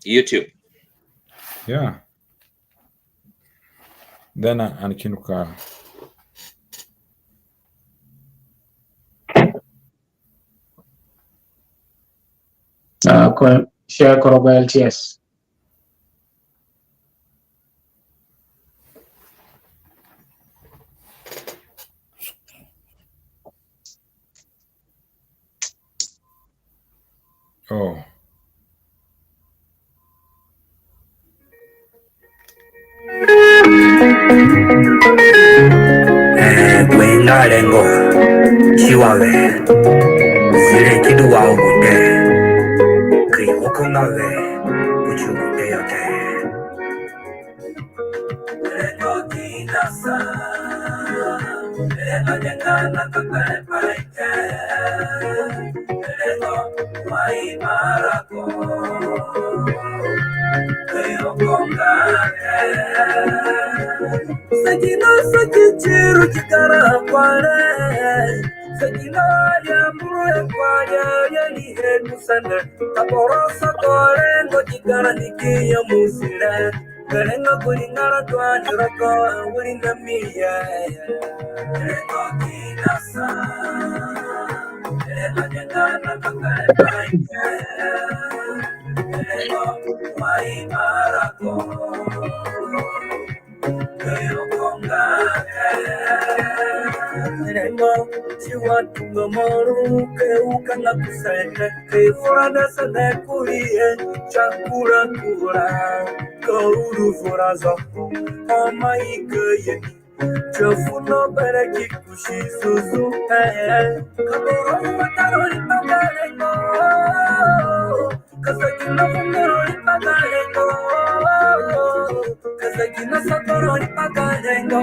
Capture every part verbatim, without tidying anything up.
YouTube. Yeah. Then uh, ani ki ndu ka Uh, ko share ku rogo L T S. Oh. Eh, kwenga rengo, chiwawe, zire kidu wa ogute, kri okonga we, kuchu gute yote. Rengo kinasa, rengo nyengana kakare paite, rengo wai marako. Sagino saki tiru kikara kware. Sagino ya muru ya kware ya ni he musana. Aboro sako rengo kikara ni kiya musire. Rengo kuri ngara twani roko wuri na miya. Rengo kinasa. Rengo nyengana kakare paite. Rengo wai marako. Rengo, si wa tunga moru ke ukanga kusete ke furada sene kurie chakura kura. Ka uru furazo, o mai ke ye. Chafuno bere ki kusi zuzu, eh. Kaboro mataro ni pagare no. Kazagina funguro ni pagare no. Kazagina sakoro ni pagare no.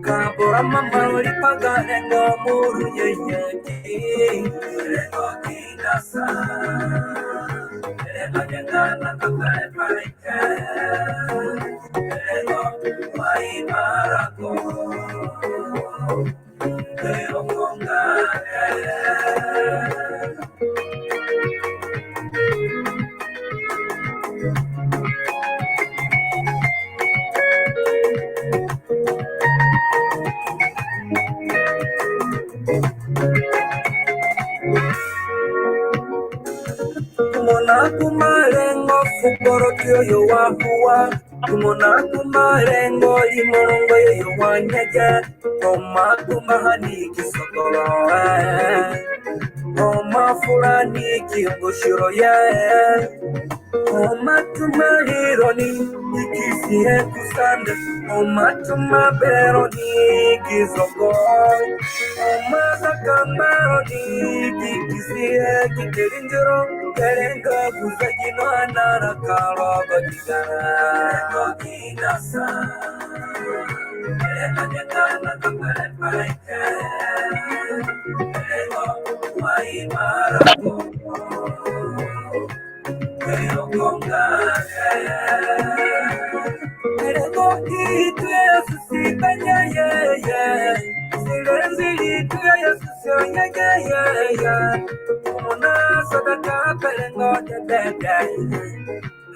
Kabora mamaro ni pagare no. Muru ye ye ki. Rengo kinasa. Rengo nyengana kakare paite. Rengo wai marako. Kumona kumarengo fukoro kio yo wahua. Kumona kumarengo limorongo yo wanyege. Oma kumahani kisokolo, eh. Oma furani kiongoshiro ye. Oma tumahironi ikisi he kusande. Oma tumaberoni kizoko. Oma sakamaroni ikisi he kikeringiro. Kerenga kuzagino anara karo gojigara. Gojigasa.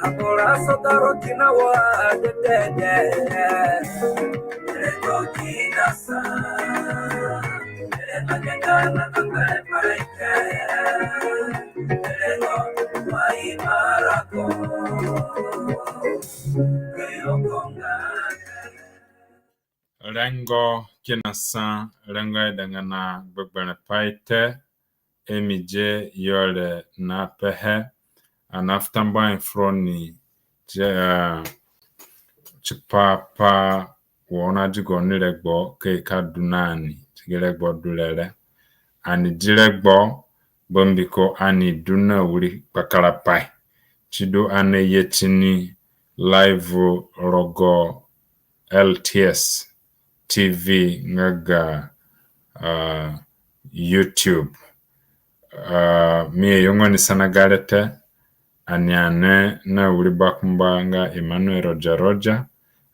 Agora só garoti na wa de de de. Rengo kinasa. Rengo nyengana kakare paite. Rengo wai marako. Rengo konga. Rengo kinasa, rengo aidanga na gbegberẽ pai te, M J yo re na pehe, ani nafu tambuahe furoni, ti, eh, tipa pa wo oni adi gaoni regbo ka i ka du na ani, ti gi regbo du re re. Ani di regbo, bambiko ani du na wiri kpakarapai. Sidu ani naye tini live rogo L T S T V nga ga, ah, YouTube. Ah, mi ayenga oni sana gare te, ani ane na wiri bakumba nga Emmanuel Roger Roger,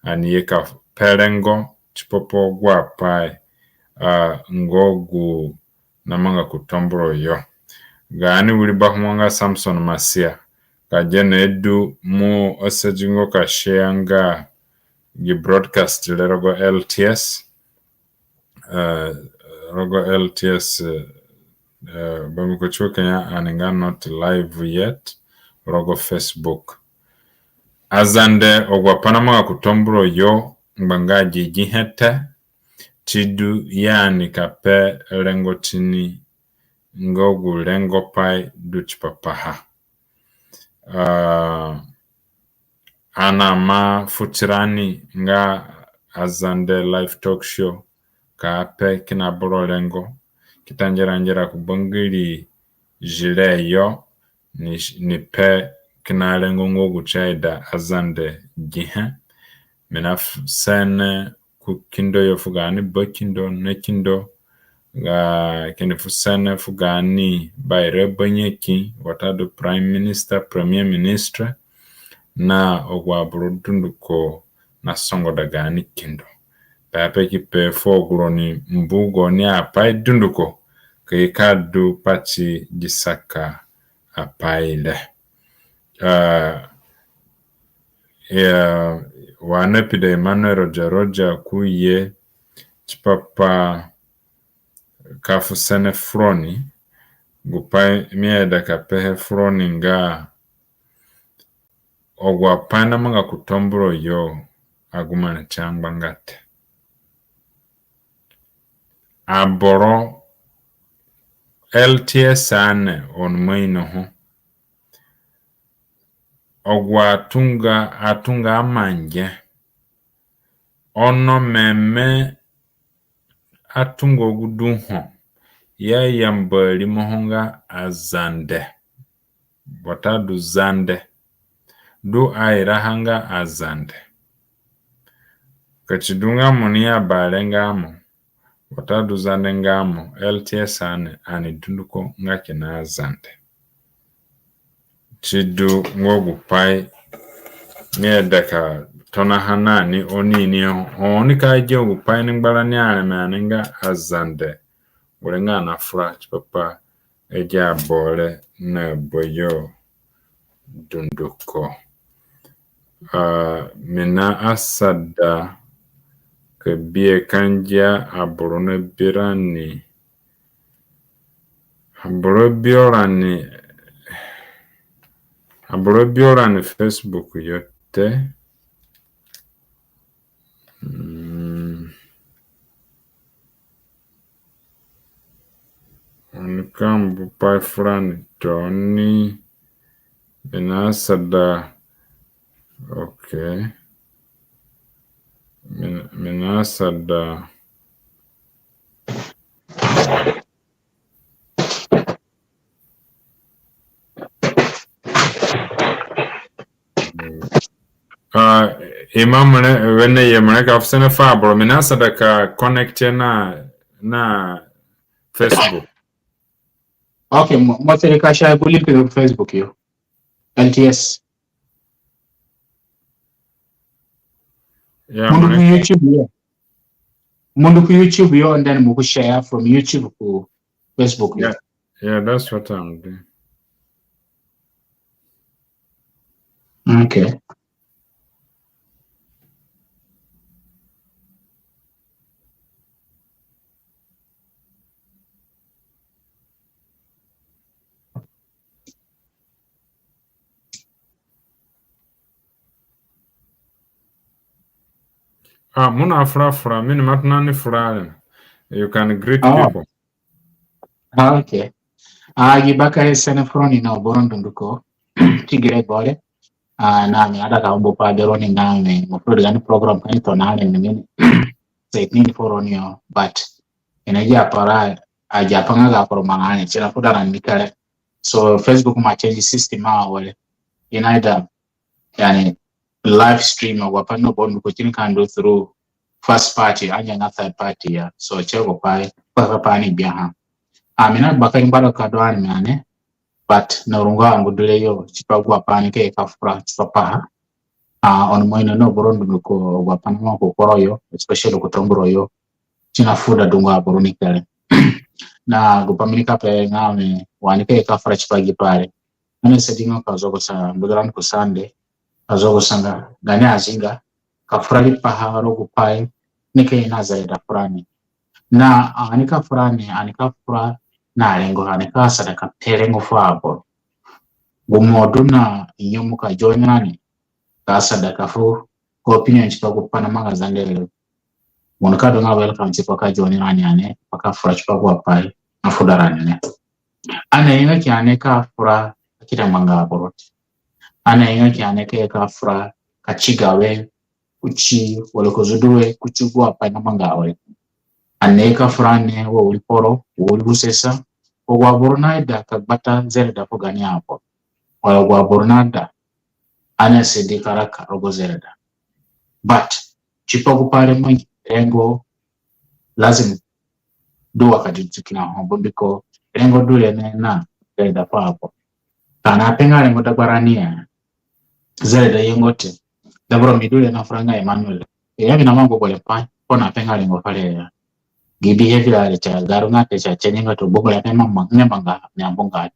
ani ye ka pe rengo tipa pa agu apai, ah, nga gu namanga ku Tambura yo. Gaani wiri bakumba nga Samson Masia, Ka gene du mo asadi ngo ka share nga gi broadcast re rogo L T S. Eh, rogo L T S, eh, bambiko si ko ka ya ani nga not live yet rogo Facebook. Azande, agu apai namanga ku Tambura yo ngbanga gi gihe te, si du ya ani ka pe rengo tini nga gu rengo pai du tipa paha. Ah, ani ima fu tirani nga Azande live talk show ka pe kina boro rengo, ki ta ngera ngera ku bangiri zire yo, ni, ni pe kina rengo nga gu si aida Azande gihe. Mi na fu sene ku kindo yo fu gaani bakindo na kindo, ga kini fu sene fu gaani baira banyaki, watadu Prime Minister, Premier Minister, na agu aboro dunduko na songoda gaani kindo. Pepe ki pe fu agu roni mbu gaoni apai dunduko ka ye ka du pati gi saka apai re. Ah, ya, wa ani apida Emmanuel Roger Roger ku ye tipa pa ka fu sene fu roni, gu pai mi aida ka pehe fu roni nga agu apai namanga ku Tambura yo, agu mane ti angbanga te. Aboro L T S ane oni ima inoho. Agu atunga, atunga amangi. Ono meme atunga gu du ho, i ayamba rimoho nga Azande, watadu Zande, du airaha nga Azande. Ka si du nga mo ni ya Bare nga mo, watadu Zande nga mo, L T S ane, ani dunduko nga kina Azande. Si du nga gu pai mi aida ka tonaha na ni, oni ini ho, oni ka gia gu pai ni ngbarani areme ani nga Azande. Gure nga ani nafura tipa pa agi aboro re na bayo dunduko. Ah, mi naasada ka bihe ka ngia aboro nabi rani. Aboro bi rani, aboro bi rani Facebook yo te. Mm. Ani ka mbu pai furani tooni, mi naasada. Okay. Mi, mi naasada. Ah, ima mo re, wene ye mo re ka fu sene fu aboro, mi naasada ka connect na, na Facebook. Okay, mo, mo tere ka share gu link na Facebook yo. L T S. Yeah, mo ndu ku YouTube yo. Mo ndu ku YouTube yo, and then mo ki share from YouTube ku Facebook yo. Yeah, yeah, that's what I'm doing. Okay. Ah, mo nafura fura, mi ni ima tona ni fura re. You can greet people. Ah, okay. Ah, gi bakere sene fu roni na aboro dunduko. Ti gi regbo re. Ah, na mi aida ka mbu pai be roni nga mi, mo fura gaani program ka ni tona re ni mi ni. Sa i tini fu roni yo, but i nagia para, agia pa nga ga kuru manga ni, si nafuda rani kere. So Facebook ima change system awere. I naida, yani, live stream, agu apai na aboro dunduko kini ka ndu through first party, anga nga third party ya. So si gu pai, pa, pa, pa ni biaha. Ah, mi na bakere mbaro ka du ani mane, but na rungo angu du re yo, tipa agu apai ani ka ye ka fura tipa paha. Ah, oni ima ino na aboro dunduko agu apai namanga ku kporo yo, especially ku Tambura yo. Si nafuda dungu aboro ni kere. Na gu pai mi nika pe nga mi, wa ani ka ye ka fura tipa gi pai re. Ani asadi nga ka zogosa ngudurani ku sande, ka zogosanga gaani azinga, ka fura riipaha rogo gu pai nika ye na zereda furani. Na ani ka fura ni, ani ka fura na rengo, ani ka asada ka pe rengo fu aboro. Gu mo du na nyemu ka join rani, ka asada ka fu gu opinion tipa gu pai namanga Zande re. Mo nika du nga welcome tipa ka join rani ane, pa ka fura tipa gu apai nafuda rani ne. Ani ayenga ki ani ka fura ka kida manga aboro te. Ani ayenga ki ani ka fura ka tiga we kuti, wala ka zudu we kuti gu apai namanga we. Ani ka fura ni wa wiri kporo, wa wiri gu sesa, wa agu aboro naida ka gbata zereda fu gaani aboro. Wala agu aboro naida ani asadi ka raka rogo zereda. But tipa gu pai re mangi, rengo lazim du wa ka di tu kina ho, mbiko rengo du re ni na zereda fu aboro. Ka ani apenga rengo dagbarani ya, zereda yengo te. Daboro mi du re nafuranga Emmanuel. Ya mi namanga gu boro pai, ko napenga rengo fere ya. Gi behavior re ti agarunga te, ti achange nga te, gu boro pai mi amanga ni ambunga.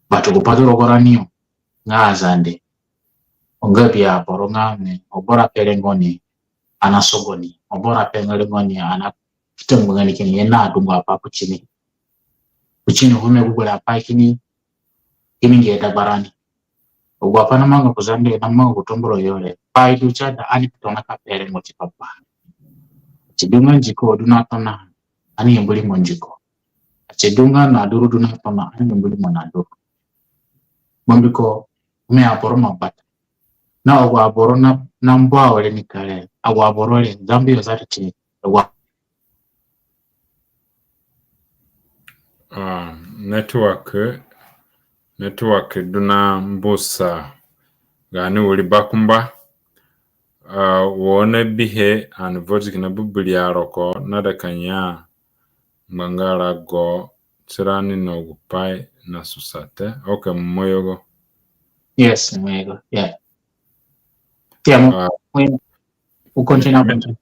But gu pai du rogo rani yo nga Azande, nga bi aboro nga mi, gu boro ape rengo ni, ani asogo ni, gu boro ape rengo ni, ani afita ngbanga ni kini ye na dungu apai kutini. Kutini fu mi gu boro apai kini, kini ngia dagbarani. Agu apai namanga ku Zande, namanga ku Tombura yo re, pai du si aida ani tona ka pe rengo tipa pa. Si du nga ndiko du na tona, ani yambu rimo ndiko. Si du nga naduru du na tona, ani yambu rimo naduru. Mbiko mi aboro ima gbata. Na agu aboro na, na mbu awere ni kare, agu aboro re, Zambia zati ti, agu Ah, network, network du na mbusa gaani wiri bakumba. Ah, wo nabihe ani vodi kina bibiri aroko naida ka ya ngbanga rago tirani na gu pai nasusa te. Okay, mo yugo. Yes, mo yugo. Yeah. Yeah, mo, mo, mo continue, continue.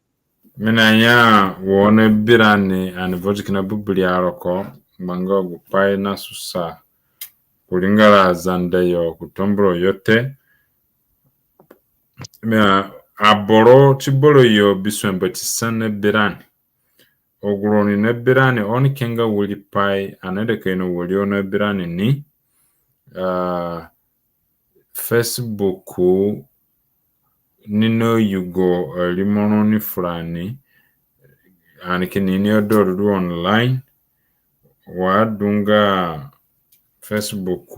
Mi naya wo nabi rani ani vodi kina bibiri aroko ngbanga gu pai nasusa ku ringara Zande yo ku Tombura yo te. Mi a, aboro ti boro yo bisue batisa nabi rani. Agu roni nabi rani, oni ke nga wiri pai, ani aida ka ino wari oni nabi rani ni. Ah, Facebook ni nayugo, eh, rimo roni furani, ani kini ini adodu du online, wa du nga Facebook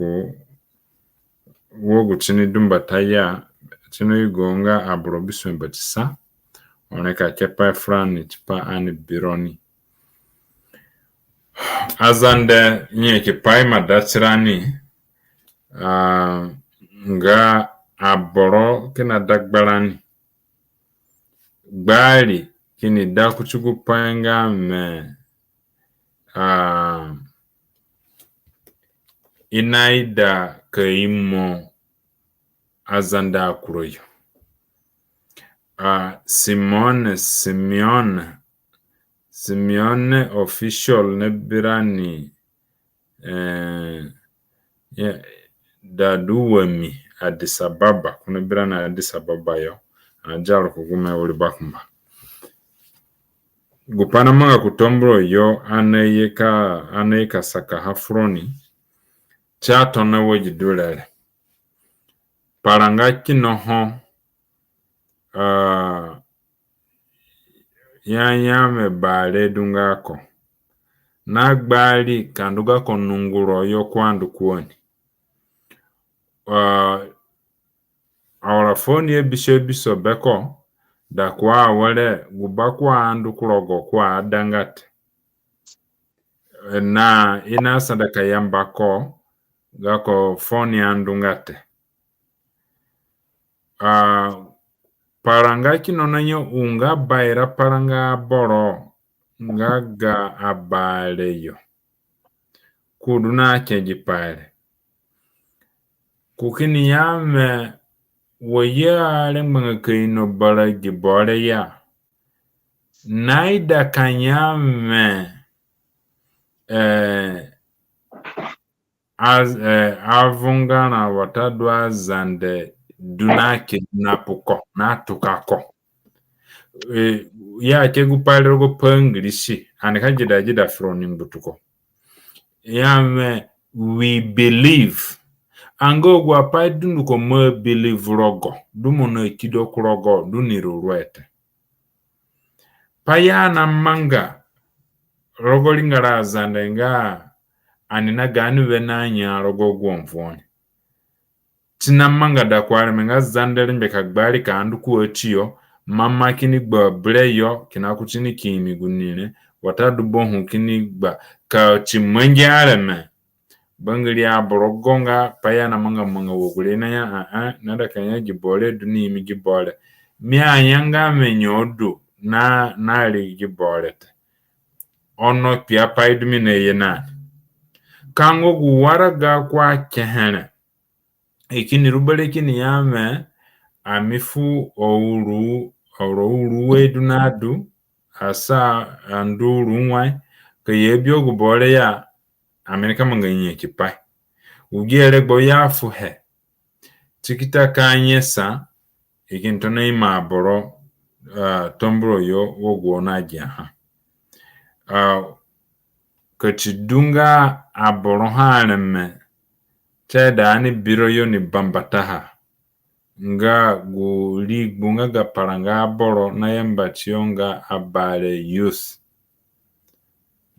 wo gu tini du mbata ya, tini yugo nga aboro bisue batisa, oni ka ke pai furani tipa ani bi roni. Azande nyanyaki pai ima da tirani, ah, nga aboro kina dagbarani. Gbari kini da kuti gu pai nga mi, ah, i naida ka imo Azande akurayo. Ah, Simone, Simeone, Simeone Official nabi rani, eh, ya, da du wa mi Addis Ababa, ko nabi rani Addis Ababa yo, ani dia ro ku gume wiri bakumba. Gu pai namanga ku Tombura yo ani aye ka, ani aye ka sakaha furoni, si atona wa gi du re re. Paranga kina ho, ah, ya, ya mi Bare du nga ko. Na Gbari ka ndu gako nunguro yo ko andu kuoni. Ah, awara foni ebiso-ebiso beko, da ko awere gu ba ko andu ku rogo ko adanga te. Na i nasada ka yamba ko, gako foni andunga te. Ah, paranga kina naya unga baira paranga aboro nga ga aBare yo. Ko du na ke gi pai re. Ko kini ya mi, wa i arengbanga ka ino bara gi boro ya. Naida ka ya mi, eh, a, eh, avungara watadu aZande du na kidnap ko, na tuka ko. Eh, ya ke gu pai re rogo pa English, ani ka gida gida furoni ngbutuko. Ya mi, we believe. Anga agu apai dunduko mo believe rogo, du mo na kido ku rogo, du ni ruru ete. Pai ya namanga rogo ringara aZande nga ani na gaani wene anya rogo gu onvoni. Ti namanga da ku areme nga Zande rengbe ka gbari ka ndu ku atiyo, mama kini gba bire yo, kina kuti ni ki imi gu ni re, watadu bohu kini gba, ka ti mangi areme. Bangiri aboro gonga, pai ya namanga manga wa gure na ya, a, a, na da ka ya gi bore du ni imi gi bore. Mi ayanga me nyo du na, na ri gi bore te. Ono kpiapai du mi na ye na ni. Ka nga gu waraga ko akehe re, i kini ru bere kini ya mi, ami fu auru, auru uru we du na du, asa andu uru wai, ka ye bi agu bore ya, ami nika manga nyanyakipai. Gu gi regbo ya fuhe. Ti ki ta ka nyasa, i kini tona ima aboro, ah, Tambura yo wa gu oni agiaha. Ah, ka ti du nga aboro ha areme, ti aida ani bi ro yo ni bambataha. Nga gu rigbu nga ga paranga aboro nayamba tiyo nga Abare Youth.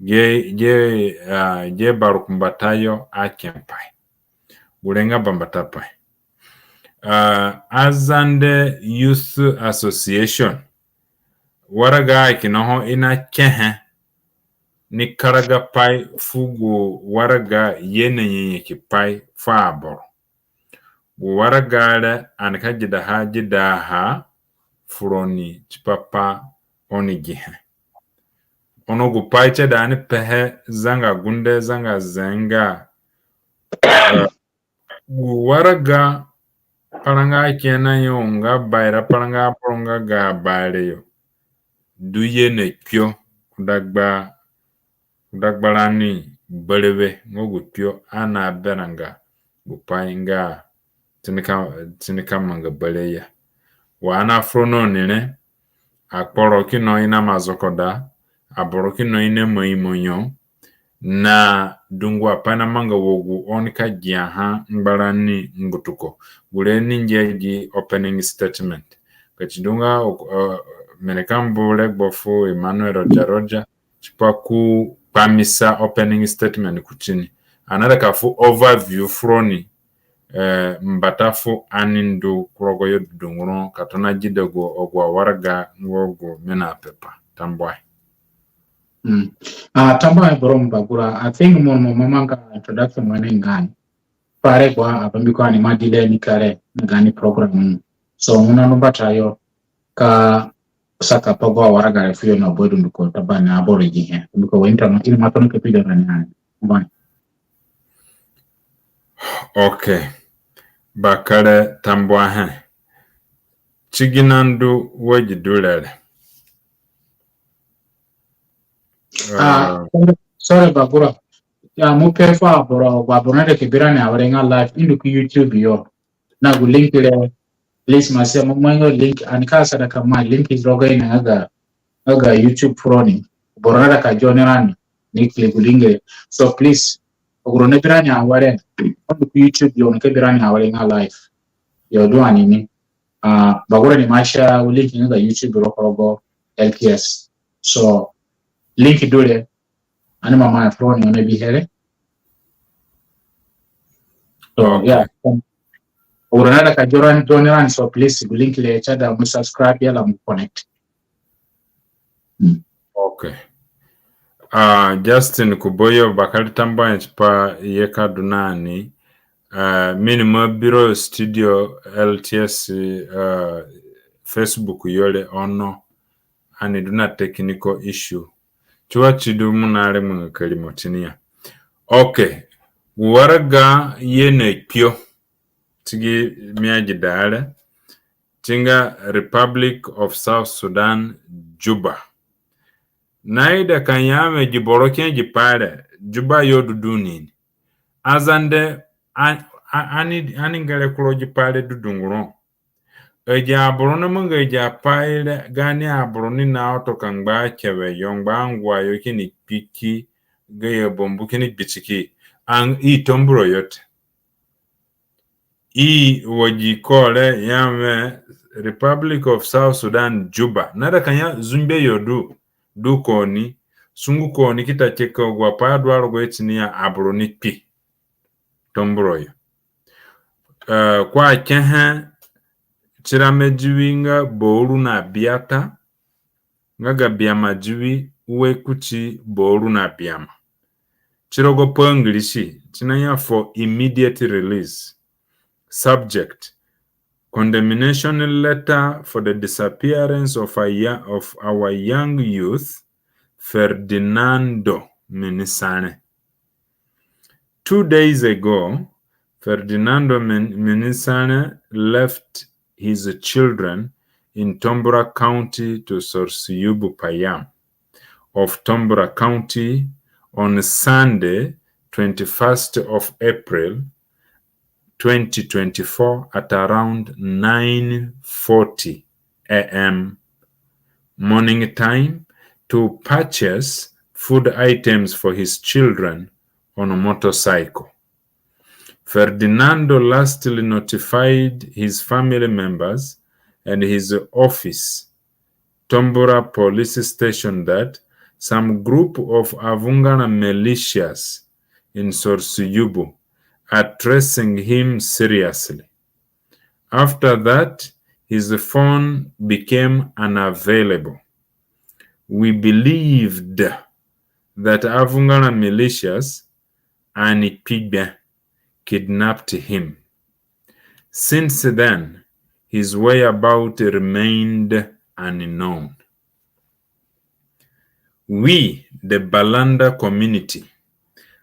Ge, ge, ah, ge barukumbatayo akepai. Gure nga bambata pai. Ah, Azande Youth Association. Waraga kina ho i nakehe ni karagapai fu gu waraga ye na nyanyakipai fu aboro. Gu waraga re ani ka gidaha gidaha furoni tipa pa oni gihe. Ono gu pai ti aida ani pehe zanga gunde zanga zenga. Eh, gu waraga paranga kina yo nga baira paranga aboro nga ga Abare yo. Du ye na kpio ku dagba, ku dagba rani berewe nga gu kpio ani aberãnga gu pai nga ti nika, ti nika manga bere ya. Wa ani afura na oni re, akporo kina i nama zokoda, aboro kina i nama imo yo, na dungu apai namanga wa gu oni ka giaha ngbarani ngbutuko. Gure ni ngia gi opening statement. Ka ti du nga, uh, mi nika mbu regbo fu Emmanuel Roger Roger, tipa ku kpamisa opening statement kutini. Ani aida ka fu overview furoni, eh, mbata fu ani ndu ku rogo yo dunguro ka tona gida gu agu awaraga nga gu mi napepa. Tambuahe. Mm. Ah, tambuahe bro Mbagura. I think mo, mo mamanga introduction wene nga ni. Pare gua, ah, bambiko ani ima delay ni kare na gaani program. So, mo na mbata yo ka saka pa gu awaraga re fuyo na aboro dunduko, Taban, aboro gihe. Mbiko wa internet, ini ma tona ke video na ni ani. Mbani. Okay. Bakere tambuahe. Ti gi na ndu wa gi du re re. Ah, ah, sorry, sorry, Bagura. Ya, mo pe fu aboro, aboro naida ka bi rani awere nga live, i ndu ku YouTube yo. Na gu link re, please, ma si mo mangi link, ani ka asada ka maa link rogo ina nga ga, nga ga YouTube furoni. Aboro naida ka join rani, ni click gu link re. So please, agu aboro nabi rani awere, o ndu ku YouTube yo, oni ka bi rani awere nga live. Yo du ani ni. Ah, Bagura ni ima share gu link nga ga YouTube rogo, rogo L T S. So, link du re, ani ima maa furoni oni bihe re. So, okay. Yeah. Agu aboro naida ka join, join rani, so please, gu link re, si aida mo subscribe, yala mo connect. Mm. Okay. Ah, Justin Kuboyo, bakere tambuahe tipa ye ka du na ani. Ah, mi nima bi ro studio L T S, ah, Facebook yo re ono. Ani du na technical issue. Tiwa ti du mo na re mo nga ka rimo tini ya. Okay. Gu waraga ye na kpio. Ti gi mi agida re. Ti nga Republic of South Sudan, Juba. Naida ka ya mi gi boro ke gi pai re, Juba yo du du ni ni. Azande, an-, an-, ani, ani ngere kuro gi pai re du dunguno. Agi aboro namanga agi apai re, gaani aboro ni na oto ka ngba kewe yo, ngba angua yo kini kpi ki gayo bambu kini gbitiki. An-, i Tombura yo te. I wa gi ko re ya we Republic of South Sudan, Juba. Na da ka ya zungbe yo du, du ko ni, sungu ko ni ki ta keke agu apai du a rogo yo ti ni ya aboro ni kpi. Tombura yo. Eh, ko akehe ti rame diwi nga bauru na biata, nga ga biama diwi ue kuti bauru na biama. Ti rogo pa English, ti na ya for immediate release. Subject: condemnation letter for the disappearance of a ya-, of our young youth, Ferdinando Minisare. Two days ago, Ferdinando Min-, Minisare left his children in Tombura County to Sor Siyubu Payam of Tombura County on Sunday, twenty-first of April, twenty twenty-four, at around nine forty a m morning time to purchase food items for his children on a motorcycle. Ferdinando lastly notified his family members and his office, Tombura Police Station, that some group of Avungara militias in Sor Siyubu are tracing him seriously. After that, his phone became unavailable. We believed that Avungara militias, Ani Kpigbe, kidnapped him. Since then, his whereabouts remained unknown. We, the Balanda community,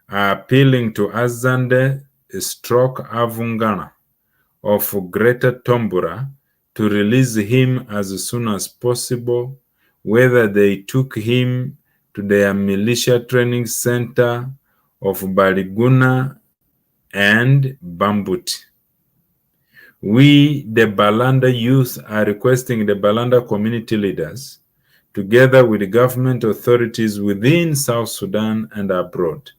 are appealing to Azande stroke Avungara of Greater Tombura to release him as soon as possible, whether they took him to their militia training center of Baliguna and Bambuti. We, the Balanda youth, are requesting the Balanda community leaders, together with government authorities within South Sudan and abroad,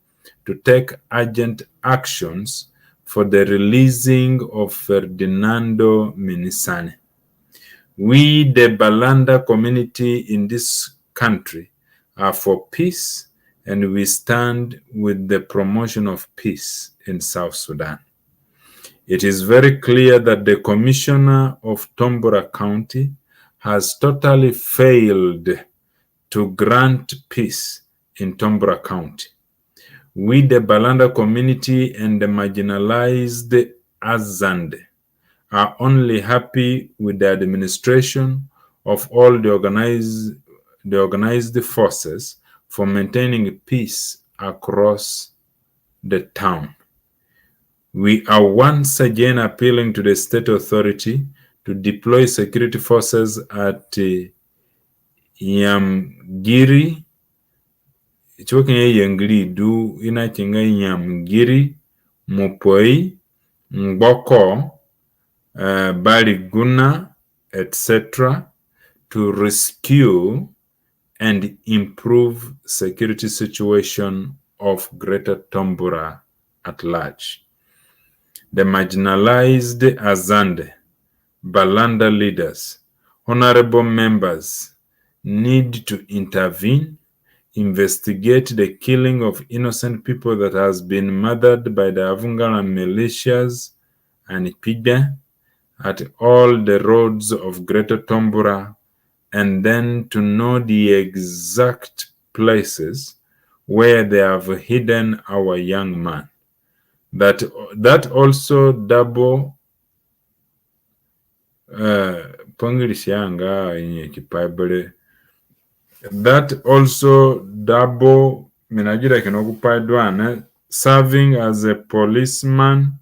to take urgent actions for the releasing of Ferdinando Minisani. We, the Balanda community in this country, are for peace, and we stand with the promotion of peace in South Sudan. It is very clear that the commissioner of Tombura County has totally failed to grant peace in Tombura County. We, the Balanda community and the marginalized Azande, are only happy with the administration of all the organized, the organized forces for maintaining peace across the town. We are once again appealing to the state authority to deploy security forces at, uh, Yamgiri, Ituo kina Yangiri du ina kinga Yamgiri, Mupoi, Ngboko, uh, Baliguna, et cetera, to rescue and improve security situation of Greater Tombura at large. The marginalized Azande, Balanda leaders, honorable members need to intervene, investigate the killing of innocent people that has been murdered by the Avungara militias and Kpigbe at all the roads of Greater Tombura, and then to know the exact places where they have hidden our young man. That, that also double, uh, pangiri sianga inye ki Bible. That also double, mi nagira kina gu pai du ani, serving as a policeman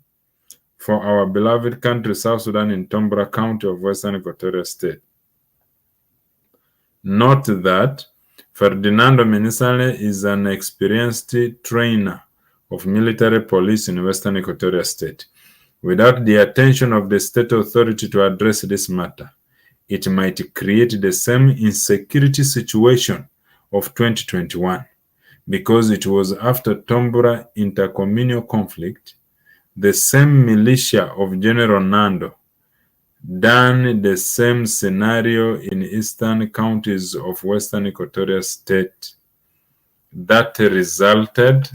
for our beloved country, South Sudan, in Tombura County of Western Equatoria State. Note that Ferdinando Minisale is an experienced trainer of military police in Western Equatoria State. Without the attention of the state authority to address this matter, it might create the same insecurity situation of twenty twenty-one, because it was after Tombura intercommunal conflict, the same militia of General Nando done the same scenario in eastern counties of Western Equatoria State that resulted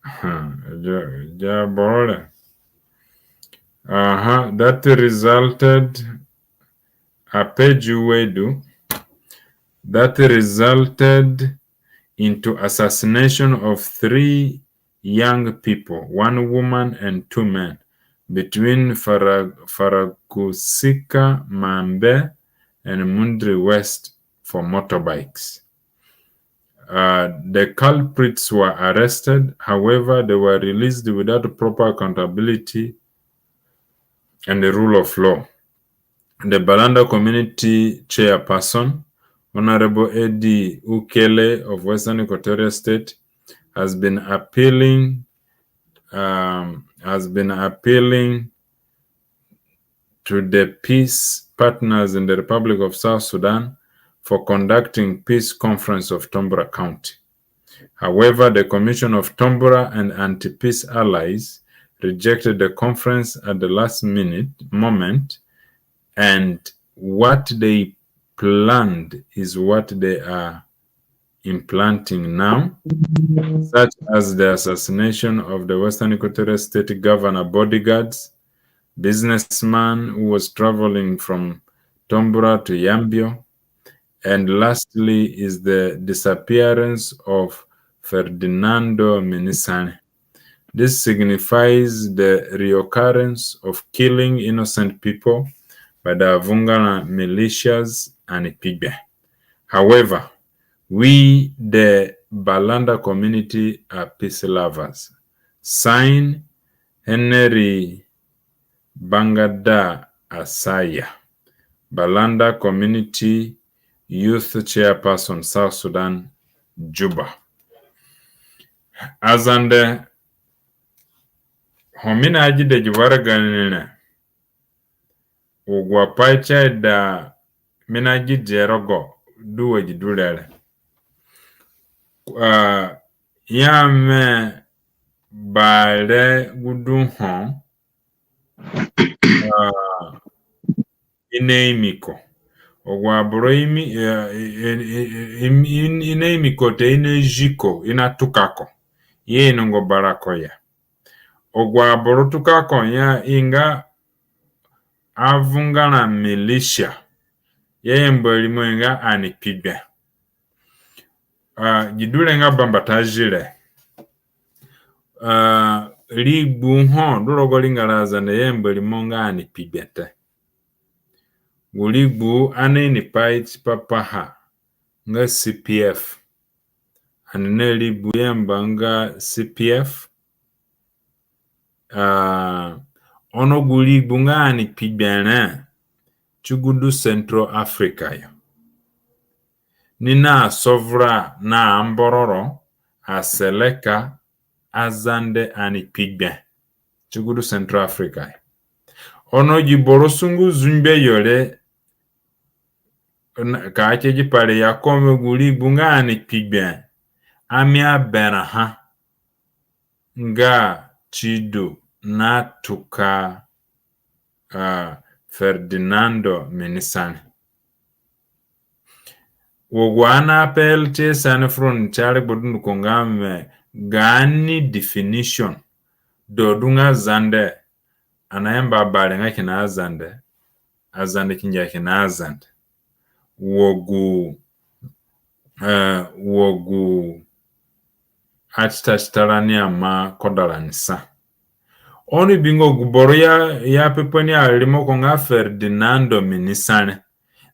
Huh, ja, ja boro re. Uh-huh, that resulted a page wedu that resulted into assassination of three young people, one woman and two men, between Fara-, Farakusika Mambe and Mundri West for motorbikes. Uh, the culprits were arrested. However, they were released without proper accountability and the rule of law. The Balanda community chairperson, Honorable Eddie Ukele of Western Equatoria State, has been appealing, um, has been appealing to the peace partners in the Republic of South Sudan for conducting peace conference of Tombura County. However, the Commission of Tombura and anti-peace allies rejected the conference at the last minute moment, and what they planned is what they are implanting now, such as the assassination of the Western Equatoria State governor bodyguards, businessman who was traveling from Tombura to Yambio, and lastly is the disappearance of Ferdinando Minisani. This signifies the reoccurrence of killing innocent people by the Avungara militias and Pigbe. However, we, the Balanda community, are peace lovers. Sign, Henry Bangada Asaya, Balanda Community Youth Chairperson, South Sudan, Juba. Azande, ho mi naagida gi waraga ni re, agu apai si aida mi naagidihe rogo du wa gi du re re. Ah, ya mi bare gu du ho, ah, i naimi ko. Agu aboro imi, eh, i, i, i, i, i, i naimi ko te, i naziko, i natuka ko. I ainongo bara ko ya. Agu aboro tuka ko ya i nga Avungara militia. I ayamba rimo i nga ani Pigbe. Ah, gi du re nga bambata zire. Ah, rigbu ho du rogo ringara Azande, i ayamba rimo nga ani Pigbe te. Gu rigbu ani ini pai tipa paha nga C P F. Ani na rigbu i ayamba nga C P F. Ah, ono gu rigbu nga ani Pigbe re, ti gu du Central Africa yo. Ni nasovura na Ambororo, Aseleka, Azande ani Pigbe. Ti gu du Central Africa yo. Ono gi boro sungu zungbe yo re, na, ka ke gi pai re ya ko mi gu rigbu nga ani Pigbe, ami aberãha nga si du natuka, ah, Ferdinando Minisani. Wa gu ani ape L T S ani furoni ti aregbo dunduko nga mi gaani definition du du nga Zande, ani ayamba Abare nga kina Azande, Azande ki ngia kina Azande. Wa gu, eh, wa gu atita tita rani ama koda rani sa. Oni bi nga gu boro ya, ya pepa ni arimo ko nga Ferdinando Minisani.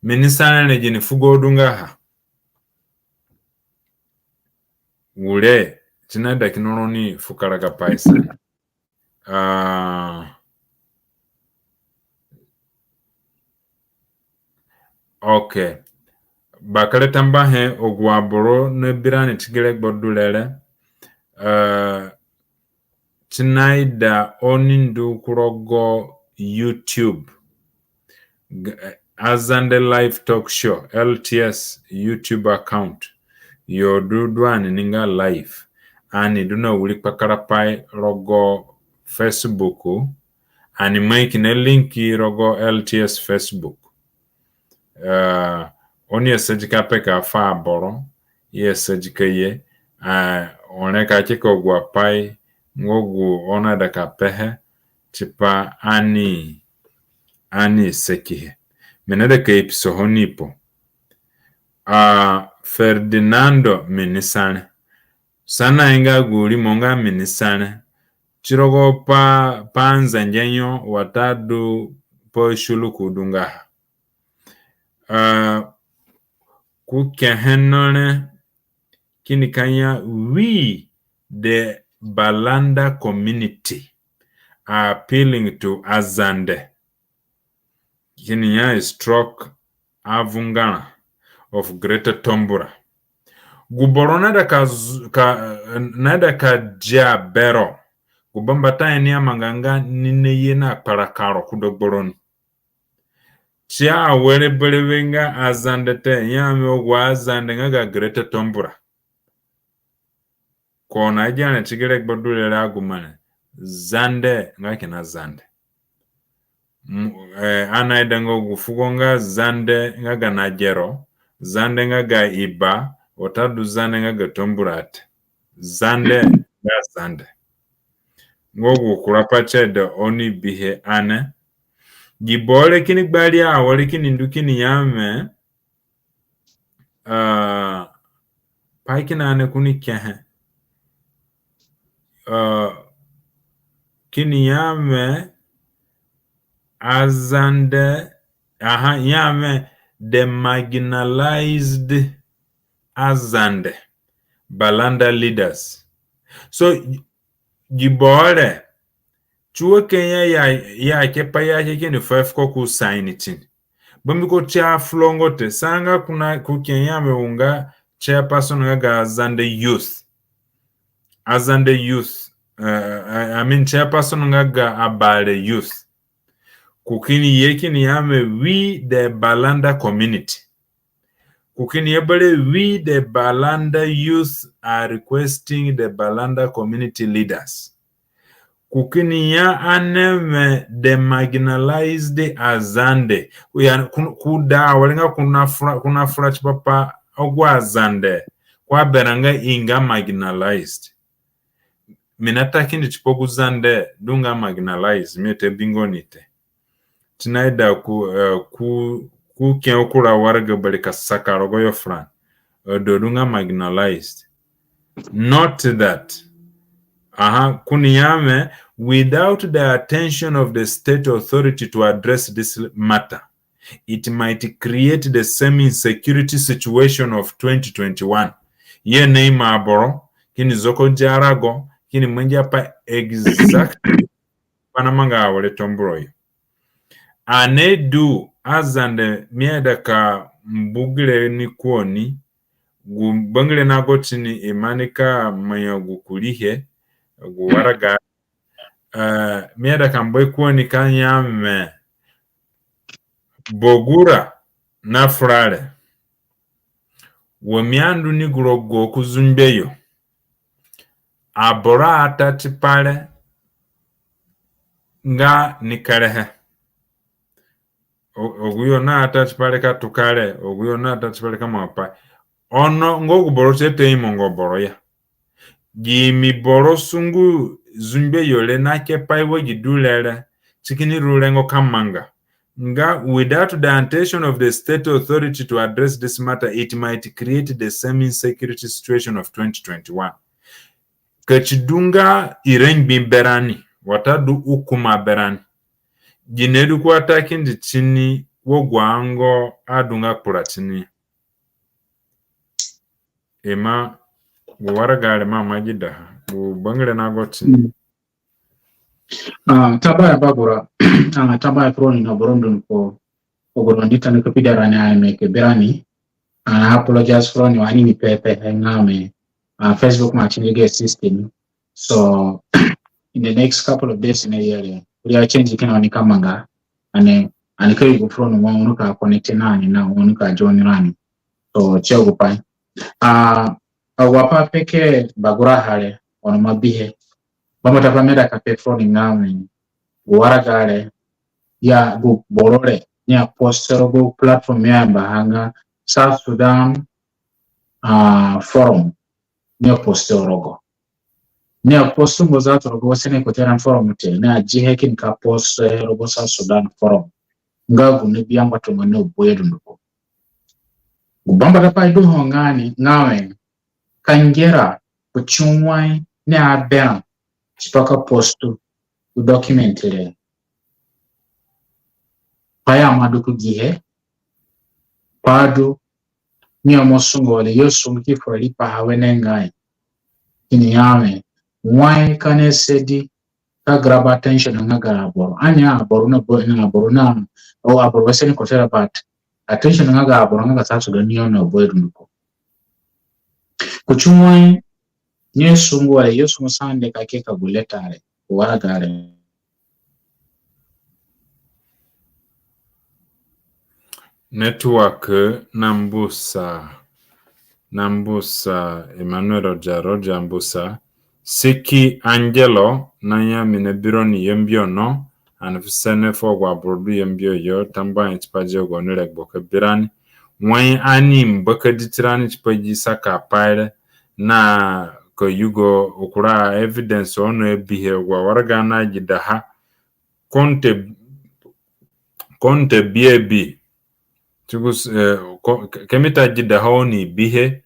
Minisani re gini fugo du nga ha. Gure, si naida kina roni fu karagapai sa. Ah, okay. Bakere tambuahe agu aboro nabi rani ti gi regbo du re re. Eh, ti naida oni ndu ku rogo YouTube. Azande Live Talk Show, L T S YouTube account. Yo du, du ani ni nga live. Ani du na wiri kpakarapai rogo Facebook. Ani mai kina link rogo L T S Facebook. Eh, oni asadi ka peka fu aboro, i asadi ka ye, eh, oni ka keka agu apai nga gu oni aida ka pehe tipa ani, ani sakihe. Mi naida ka ipiso ho nipo. Ah, Ferdinando Minisare. Sana inga gu rimo nga Minisare. Ti rogo pa, pa Nzange yo watadu pa Shuluku du nga ha. Ah, ku kehe no re kini ka ya, "We the Balanda community are appealing to Azande." Kini ya, "Stroke Avungara of Greater Tombura." Gu boro naida ka, ka, naida ka dia bero. Gu bambata ni amanga nga ni naye na kparakpara ku dagba roni. Ti awere berewe nga Azande te, ya mi agu Azande nga ga Greater Tombura. Ko na gia re ti gi regbo du re re agu mare. Zande nga kina Zande. Eh, ani aidanga gu fugo nga Zande nga ga Nagero, Zande nga ga Iba, watadu Zande nga ga Tombura te. Zande nga Zande. Nga gu kura pai tie da oni bihe ane. Gi boro re kini gbari awere kini ndu kini ya mi, ah, pai kina ane kuni kehe. Ah, kini ya mi Azande, aha, ya mi the marginalized Azande Balanda leaders. So, gi boro re, ti wa Kenya ya, ya ke pa ya ke kini five ko ku sign tin. Bambiko ti afurongo te, sanga kuna ku Kenya mi unga chairperson nga ga Azande Youth. Azande Youth, eh, I, I mean chairperson nga ga Abare Youth. Ku kini ye kini ya mi we the Balanda community. Ku kini ye bere we the Balanda youth are requesting the Balanda community leaders. Ku kini ya ane mi the marginalized Azande. Ku ya, ku, ku da awere nga ku nafura, ku nafura tipa pa agu Azande ko aberã nga i nga marginalized. Mi nata kindi tipa gu Zande du nga marginalized, mi ata bingo ni te. Ti naida ku, eh, ku, ku ke kura waraga bari ka saka rogo yo furani. Eh, du du nga marginalized. Note that, aha, kuni ya mi, without the attention of the state authority to address this matter, it might create the same insecurity situation of twenty twenty-one. Ye na ima aboro kini zoko diarago, kini mangi apai exactly pa namanga awere Tombura yo. Ane du Azande, mi aida ka mbu gire ni ku oni, gu bangire nago tini, i mani ka manya gu kurihe, gu waraga, eh, mi aida ka mbu ku oni ka ya mi, Bogura na fura re, wa mi andu ni gu rogo ku Zungbe yo, aboro ata tipa re nga ni kerehe. O-, agu yo naata tipa re ka tuka re, agu yo naata tipa re ka manga pai. Ono nga gu boro tie te imongo boro ya. Gimi boro sungu Zungbe yo re na ke pai wa gi du re re, ti kini ru rengo ka manga. Nga without the attention of the state authority to address this matter, it might create the same insecurity situation of twenty twenty-one. Ka ti du nga irangbi berani, watadu ukuma berani, gine du ko ata kindi tini wa gu ango adunga kpura tini. Ima, gu waraga re ima mangidaha, gu bangire nago tini. Mm. Ah, tabahe Bagura, ah, tabahe furoni na boro dunduko, agu roni di tani ka pida rani a me ke berani, ah, apologize furoni wa ani ni pepe he nga mi, uh, Facebook ima change ga system. So in the next couple of days na yere, we are change kina oni ka manga, ani, ani ka yugo fu roni wa oni ka connect na ani na oni ka join rani. So si agu pai. Uh, agu apai peke bagura hare, ono ma bihe. Bambata pai mi aida ka pe fu roni nga mi, gu waraga re, ya gu boro re, ni a post rogo gu platform ya mba ha nga South Sudan, uh, Forum. Ni a post rogo. Ni a post ngo za rogo Western Equatoria Forum te, ni a zihe kini ka post rogo South Sudan Forum. Nga gu ni bi angbatunga ni oboye dunduko. Gu bambata pai du ho nga ni, nga mi, ka ngera ku ti wai ni aberã tipa ka post gu document re. Pai ima du ku gihe, pai du ni omo sungu wala yo sungu ki fura riipaha wenengai. Ini ya mi, wai ka ni sedi ka grab attention nga ga aboro. Ani aboro na bo-, na aboro na, o aboro Western Equatoria, but attention nga ga aboro nga ga South Sudan yo na boy dunduko. Ku ti wai ni sungu wala yo sungu sande ka ke ka gu leta re, waraga re. Network na mbusa, na mbusa, Emmanuel Roger, Roger mbusa, si ki Angelo, na ya mi na bi roni Yambio no, ani fu sene fu agu aboro du Yambio yo, tambuahe tipa dia gaoni regbo ka bi rani. Wai ani mbakadi tirani tipa gi saka pai re, na ka yugo kura evidence ono abihe agu awaraga na gidaha, konte, konte bi abi. Tugus, eh, ko-, ke-, ka mi ta gidaha oni bihe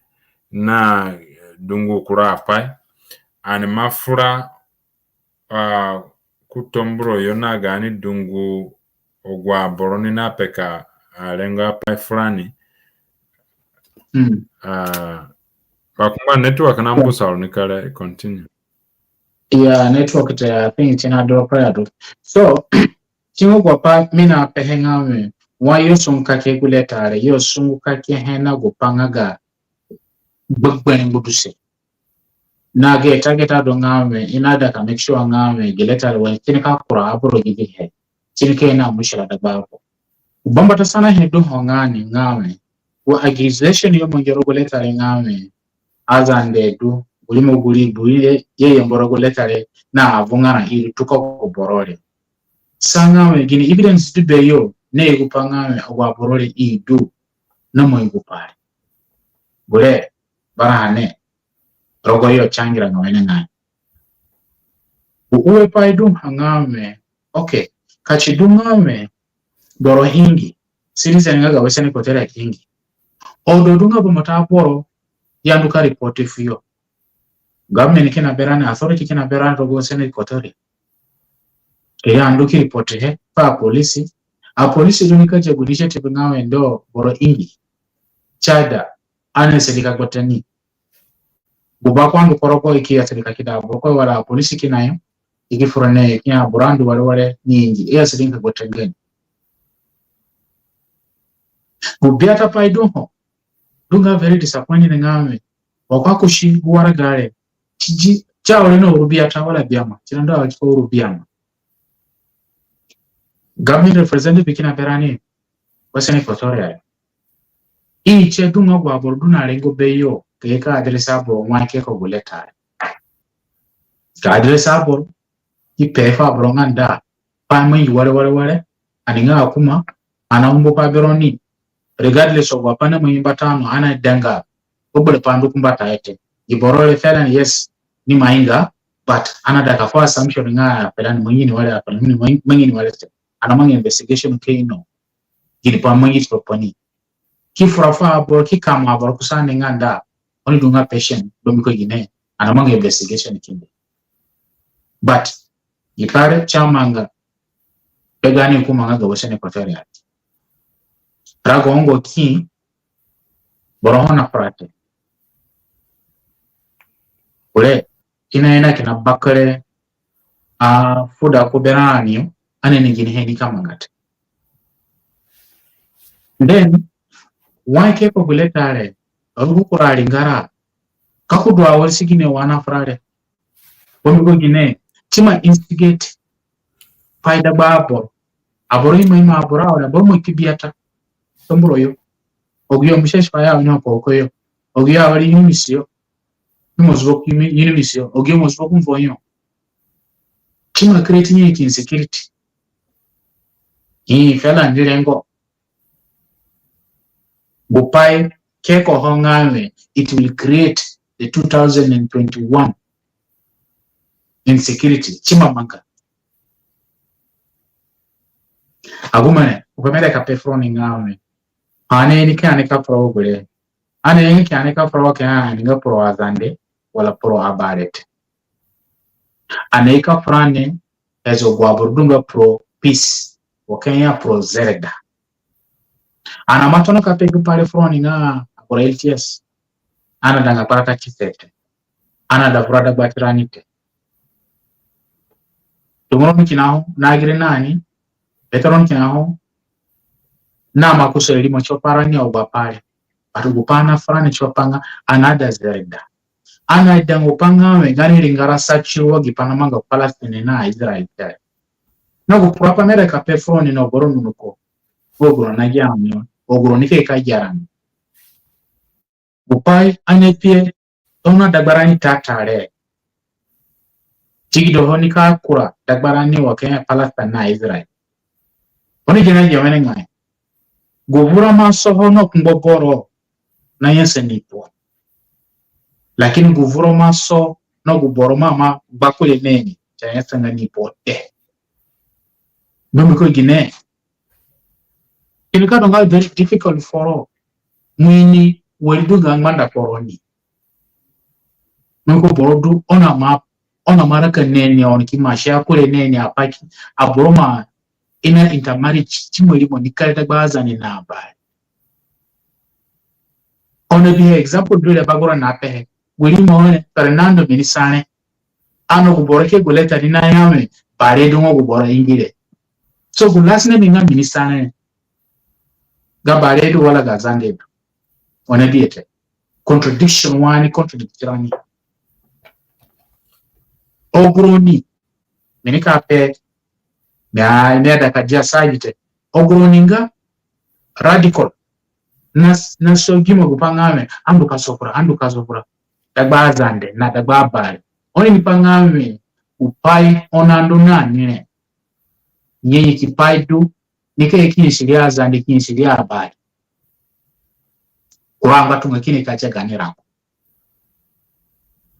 na dungu kura apai. Ani ima fura, ah, ku Tambura yo na gaani dungu agu aboro ni na peka, ah, rengo apai furani. Mm. Ah, bakumba network na mbusa ro ni kare continue. Yeah, network te, I think ti na drop ya du. So, ti nga gu pai mi na pehe nga mi, wa yo sungu ka ke gu leta re, yo sungu ka kehe na gu pai nga ga gbegberẽ ngbaduse. Na ge ta ge ta du nga mi, i na ida ka make sure nga mi, gi leta re wa ni ti ni ka kura aboro gi gihe, ti ni ka ye na mushkila dagba ko. Bambata sanahe du ho nga ni nga mi, wa accusation yo mangi rogo gu leta re nga mi, Azande du, gu rimo gu ri, gu ri ye, ye yambu rogo gu leta re, na avungara i ri tuko ku boro re. Sa nga mi, gini evidence du beyo, na yugu pa nga mi, agu aboro re i du, na mo yugu pa re. Gure, bara ha ni, rogo yo changira nga wenengai. Gu ue pai du ha nga mi, okay, ka si du nga mi, boro ingi, citizen nga ga Western Equatoria ingi. Odo du nga bambata boro, ya ndu ka report fu yo. Government kina berani, authority kina berani rogo Western Equatoria. Ke ya ndu ki report he, pa apolisi. Apolisi du ni ka dia gu initiative nga wẽ ndo boro ingi. Si aida, ani asadi ka gbata ni. Gu ba ko andu ku rogo i ki asadi ka kida aboro ko wala apolisi kina yo. I ki fura ni ki ya aboro andu ware ware ni ingi. I asadi ka gbata nga ni. Gu biata pai du ho. Du nga very disappointing nga mi. Wa ko akusi gu waraga re. Si zi, si awere na uru biata wala biama. Si na ndu awere ko uru biama. Government representative kina berani, Western Equatoria. I si du nga agu aboro du na rengo beyo, ke ka address aboro wa ke ko gu leta re. Ka address aboro, i pe fu aboro nga nda, pai mangi ware ware ware, ani nga akuma, ani na umbo pa beroni, regardless of apai na mangi mbata no, ani na danga, ko bere pa ndu ku mbata ete. Gi boro re felon, yes, ni ima inga, but ani na ida ka fu assumption nga felon mangi ni ware, felon mangi ni ware te. Ani na manga investigation ke ino. Gini pai mangi tipa pa ni. Ki fura fu aboro, ki kama aboro kusa ni nga nda. Oni du nga patient, du mbiko gine. Ani na manga investigation kindi. But, i kare si amanga, pe gaani hukuma nga ga Western Equatoria. Rago ongo ki, boro ho na fura te. Ure, i na ina kina bakere, a, fuda ku berani yo, ani ini ginihe ni ka manga te. Then, wa ke ko gu leta re, rugu kura ringara, Ka ko du awere si gine wa na fura re. Bambiko gine, si ima instigate pai dagba aboro. Aboro ima ima aboro awere, aboro ima kpi biata. Tamburo yo. Agu yo mustashfa ya, onyo ko ko yo. Agu yo awere UNMISS yo. Ni mo zubo ku UNMISS yo. Agu yo mo zubo ku Mvonyo. Si ima create ni insecurity. Ni fela ni rengo. Gu pai ke ko ho nga we, it will create the two thousand and twenty-one insecurity. Si ima manga. Agu mane, u ka meda ka pe furoni nga we, ani ni ka ani ka fura gure. Ani ni ka ani ka fura ke ani nga pro Azande, wala pro Abare te. Ani ka fura ni, as agu aboro du nga pro peace, wa ke ya pro zereda. Ani ima tona ka pe gu pai re furoni nga aboro LTS. Ani adanga kparakpati te. Ani ada vura dagba tirani te. Tumoro ni kina ho, na gire nani, bete ro ni kina ho, na ima kusa rimo tipa rani agu apai re. But gu pai ani afura ni tipa nga, ani ada zereda. Ani aida nga gu pai nga we, gaani ringara sa tiru wa gi pai namanga Palestine na Israel te. Na gu kura pai meda ka pe furoni na agu aboro nunu ko. Agu aboro na gia ni, agu aboro ni ke ka gia rani. Gu pai ani ape, tona dagbarani tata re. Ti gi du ho ni ka kura dagbarani wa ke Palestine na Israel. Oni gene gi wene ngai. Gu vura ima so ho na kungbo boro na nyasa ni po. Lakini gu vura ima so na gu boro ima ma gbakure neni, si anyasanga ni po te. Bambiko gine, kini ka du nga very difficult foro mo ini wari du nga ngbanda kporo ni. Nunku boro du, oni ima, oni ima raka neni, oni ki ma sia kure neni, apai ki, aboro ima ina intermarriage, si ima rimo ni kare dagba Azande na Abare. Oni abihe example du re, bagura na pehe. Wiri mo ne, Fernando mi ni sa re. Ono gu boro ke gu leta ni naya we, Bare du nga gu boro ingi re. So gu last name nga mi ni sa re, ga Bare du wala ga Zande du? Oni abihe te. Contradiction wa ni contradict rani. Agu roni, mi ni ka pe, mi a, mi aida ka dia sa gi te. Agu roni nga radical. Na, na so gi mo gu pai nga we, ani ndu ka sofura, ani ndu ka sofura dagba Azande na dagba Abare. Oni ini pai nga we, gu pai oni andu na ni re, nyenye ki pai du, ni ka ye ki nyasi ri Azande, ki nyasi ri Abare. Kura ngbatunga kini ka tie gaani rango.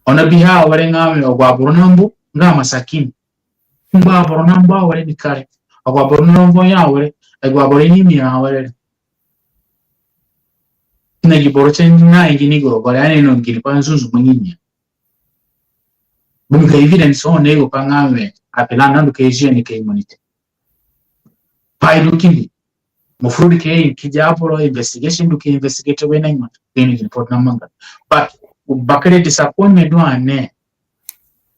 Oni abihe awere nga we, agu aboro na mbu nga masakin. Ngba aboro na mbu awere ni kare. Agu aboro na mbu ya awere, agu aboro ni mi awere. Na gi boro tie na ingi ni gu rogo re, ani ino gini pai nzunzu mo ni ni ya. Bambiko evidence ho ni gu pai nga we, apila na ndu ke zio ni ke imunite. Pai du kindi. Mo furu du ke ki dia aboro investigation du ke investigate wene ima. Ke ni report namanga. But, bakere disappointment du ani.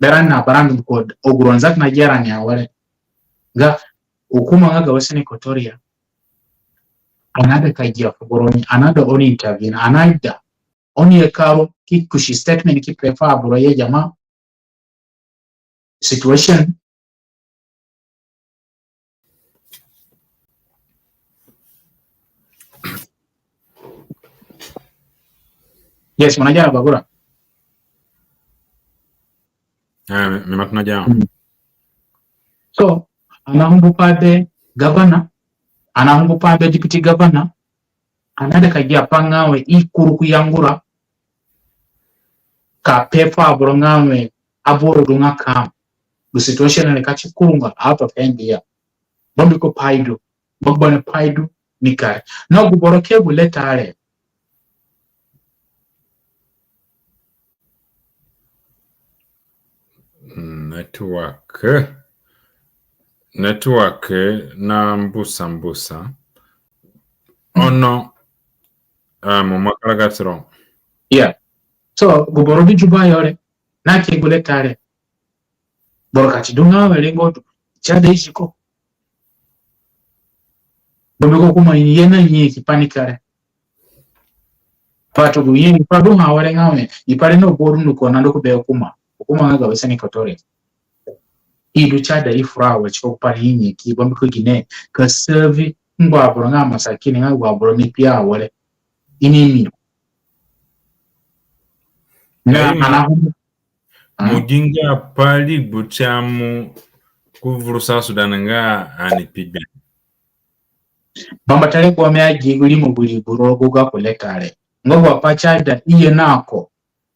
Berã na barã ndu ko agu ro nzaka na gera ni awere. Nga, hukuma nga ga Western Equatoria. Ani aida ka gia fu boro ni, ani aida oni intervene, ani aida oni ye ka ru ki kusi statement ki pe fu aboro ye jama. Situation. Yes, mo na gia na bagura. Eh, mi, mi ima tona gia. Mm. So, ani ahungu pai be governor, ani ahungu pai be deputy governor, ani aida ka gia pai nga we i kuru ku yangara ka pe fu aboro nga we aboro du nga calm. Gu situation re ka ti kurunga out of hand ya. Bambiko pai du, gbegberẽ pai du ni kare. Na gu boro ke gu leta re. Network. Network na mbusa mbusa. Ono, ah, mo ima karaga tiro. Yeah. So, gu boro bi Juba yo re, na ke gu leta re. Boro ka ti du nga we rengo du, si aida isi ko. Bambiko hukuma ye na ni ki pai ni kare. But gu nyanyaki pai du ho awere nga wẽ, i pai re na aboro dunduko na ndu ku be hukuma. Hukuma nga ga Western Equatoria. I du si aida i fura awere tipa gu pai re nyanyaki, bambiko gine, ka serve ngba aboro nga masakin, nga agu aboro ni kpi awere. I ni mi. Na, Aima. Ana hu-, Mo gi nga pai rigbu ti amu ku vuru South Sudan nga ani kpi gbe. Bambata re gu mi agi gu rimo gu rigbu rogo gako leta re. Nga gu apai si aida i ye na ko.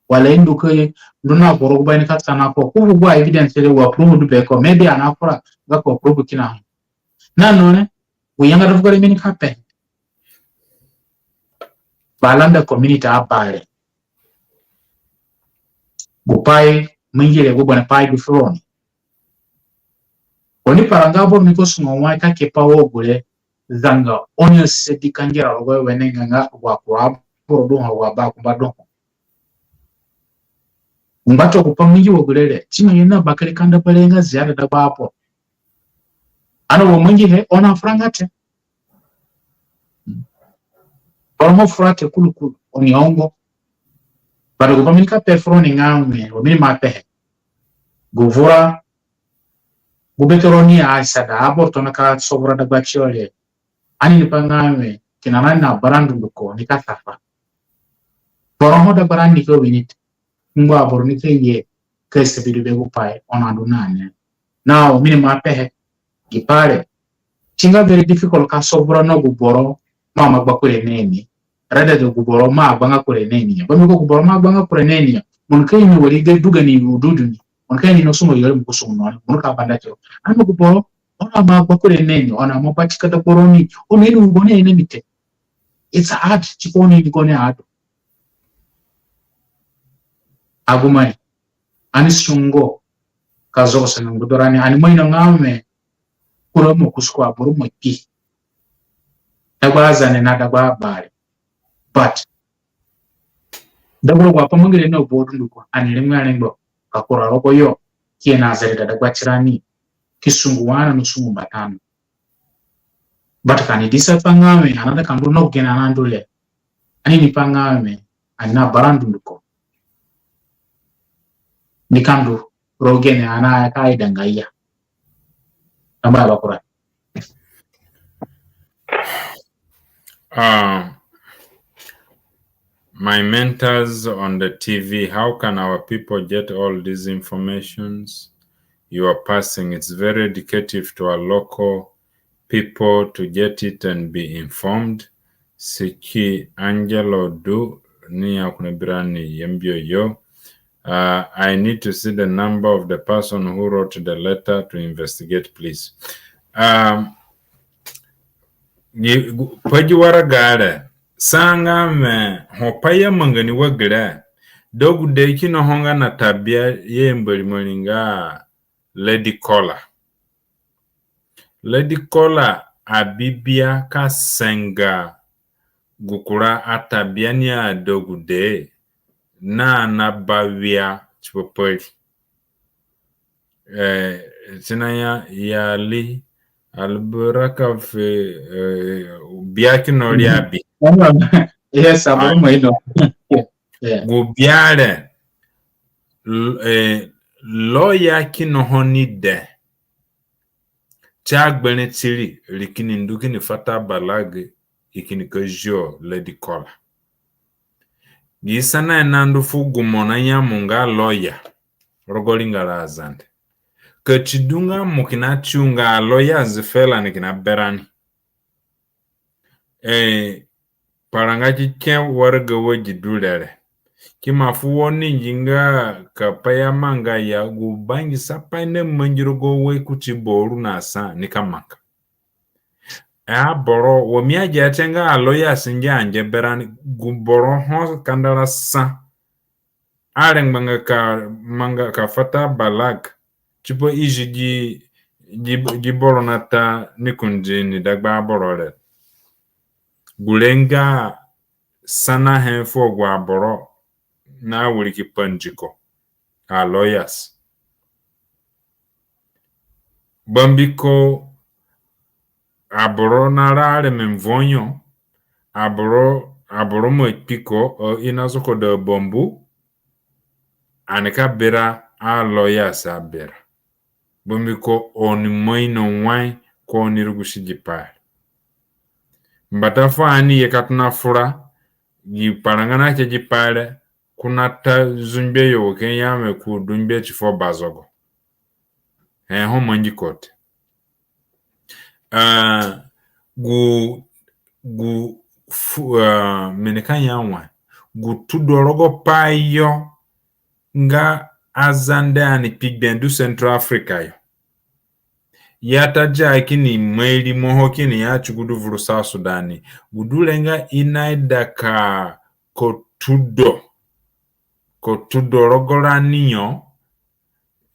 Wala i ndu ka ye, ndu na boro gu ba i ni ka sa na ko. Ku gu evidence re wa prove du be ko. Maybe ana kura gako prove kina ho. Na no re, gu yangada fugo re mi ni ka pe. Balanda community abare. Gu pai mangi re gu bane pai du fu roni. Oni paranga aboro ni ko sungo wai ka ke pa wo gure zanga oni asadi ka ngera rogo wenengai nga wa kura aboro du ho wa bakumba du ho. Ngbatunga gu pai mangi wo gure re, si ima ye na bakere kanda bare nga ziada dagba aboro. Ani wo mangi he, oni afuranga te. Boro ho fura te kulukulu, oni ongo. But gu pai mi ni ka pe fu roni nga wẽ, wa mi ni ma pehe. Gu vura, gu bete roni asada, aboro tona ka sovura dagba tiyo re. Ani ni pa nga wẽ, kina nani na bara dunduko, ni ka safa. Boro ho dagba rani ni ka wini te. Ngba aboro ni ka ye, ka sabidu be gu pai, oni adu na ni. Now, mi ni ma pehe, gi pai re. Si nga very difficult ka sovura na gu boro mo ima gba kure na ni. Rather than gu boro mo agbanga kure na ni. Bambiko gu boro mo agbanga kure na ni, mo nika imi wari ga du gani ududu ni. Mo nika imi na sungo yo re mo ku sungo no ni. Mo nika banda tiro. Ani gu boro, oni ima gba kure na ni, oni ima batika dagba roni, oni ini ugone na ni te. It's hard, tipa oni ini ugone adu. Agu mai. Ani sungo ka zogo sanga ngbadurani, ani ima ino nga wẽ kura mo kusi ko aboro mo kpi. Dagba Azande na dagba Abare. But dagba rogo apai mangi re na aboro dunduko, ani rengbe arengba ka kura rogo yo, ki ye na zereda dagba tirani, ki sungu wa ani na sungu mbata no. But ka ani disa pa nga wẽ, ani aida ka ndu no gene ani andu re. Ani ini pa nga wẽ, ani na bara dunduko. Ni ka ndu rogo gene ani ka aidanga ya. Amba bakura. Uh, my mentors on the T V, how can our people get all these informations you are passing? It's very educative to our local people to get it and be informed. Si ki Angelo du ni ya ku na birani Yambio yo. Uh, I need to see the number of the person who wrote the letter to investigate, please. Um, gi, gu, pa gi waraga re, sa nga wẽ, ho pai i amanga ni wa gere, da gude kina ho nga na tabia i ayamba rimo ri nga Lady Kola. Lady Kola abi bia ka senga gu kura atabia ni adegude na na bawia tipa pa ri. Eh, si na ya yali albaraka fi, eh, bia kina ri abi. Yes, aboro mo ino. Yeah. Gu bia re, l-, eh, lawyer kina ho ni de. Ti agbere tiri, ri kini ndu kini fata balag, i kini ka zio Lady Kola. Gi sanahe na ndu fu gu mo na nyemu nga lawyer rogo ringara Azande. Ka ti du nga mo kina tiunga, a lawyers fere ni kina berani. Eh, paranga ki ke waraga wa gi du re re. Ki ima fu wo ni gi nga ka pai amanga ya gu bangisa pai na mangi rogo wai kuti bauru na sa ni ka manga. E aboro, wa mi agia tie nga a lawyers ngia angia berani, gu boro ho kandara sa arengbanga ka manga ka fata balag tipa i zi gi, gi, gi boro nata ni kundi ni dagba aboro re. Gure nga sanahe fu agu aboro na wiriki pa ndiko, a lawyers. Bambiko aboro nara areme mvuo yo, aboro aboro ima kpi ko, i na zoko da bambu, ani ka bira a lawyers abira. Bambiko oni ima ino wai ko oni rugusi gi pai re. Mbata fu ani ye ka tona fura, gi paranga na ke gi pai re, ko na ta zungbe yo wa ka ya mi ko du ngbe ti fuo bazogo. He ho mangi ko te. Ah, gu, gu fu-, ah, mi nika ya wai, gu tudo rogo pai yo nga Azande ani kpi gbe du Central Africa yo. Ya ta dia kini mai rimoho kini ya ti gu du vuru South Sudan. Gu du re nga i naida ka ko tudo, ko tudo rogo rani yo,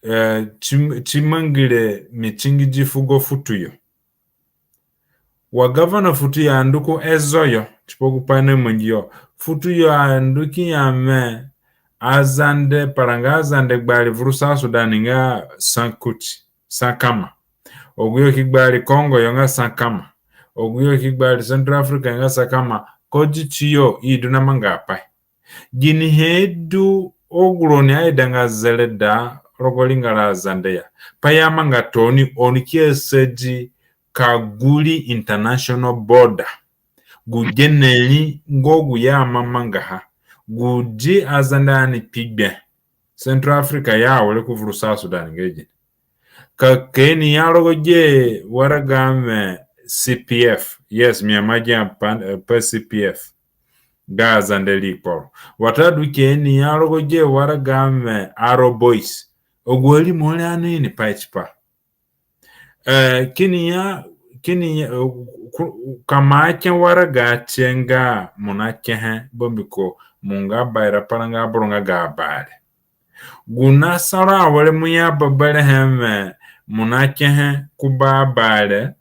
eh, ti, ti mangi re mi tingidi fugo Futuyo. Wa gavana Futuyo andu ku Ezo yo, tipa gu pai na mangi yo. Futuyo andu ki ya mi Azande, paranga Azande gbari vuru South Sudan nga sa kuti, sa kama. Agu yo ki gbari Congo yo nga sa kama. Agu yo ki gbari Central Africa nga sa kama. Ko di tiyo i du na manga apai. Ginihe du agu roni aidanga zereda rogo ringara Azande ya? Pai amanga tooni, oni ki asadi ka guri international border. Gu gene ri nga agu i aima mangaha. Gu di Azande ani kpi gbe Central Africa ya awere ku vuru South Sudan nga gine? Ka keni ya rogo gi waraga mi C P F. Yes, mi aima gia pa, eh, pa C P F. Ga Azande ri kporo. Watadu keni ya rogo gi waraga mi Arrow Boys. Agu arimo re ani ini pai tipa. Eh, kini ya, kini ya, eh, ku-, ka mo ake waraga tie nga mo nakehe, bambiko mo nga baira paranga aboro nga ga Abare. Gu nasara awere mo ya ba berehe mi, mo nakehe ku ba Abare,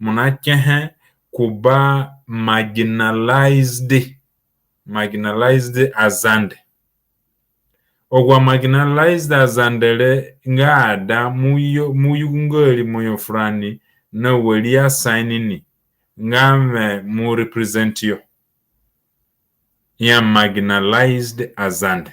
mo nakehe ku ba marginalized, marginalized Azande. Agu amarginalized Azande re nga ada mo yo, mo yugu nga arimo yo furani na wari a sign ni nga mi mo represent yo. Ya marginalized Azande.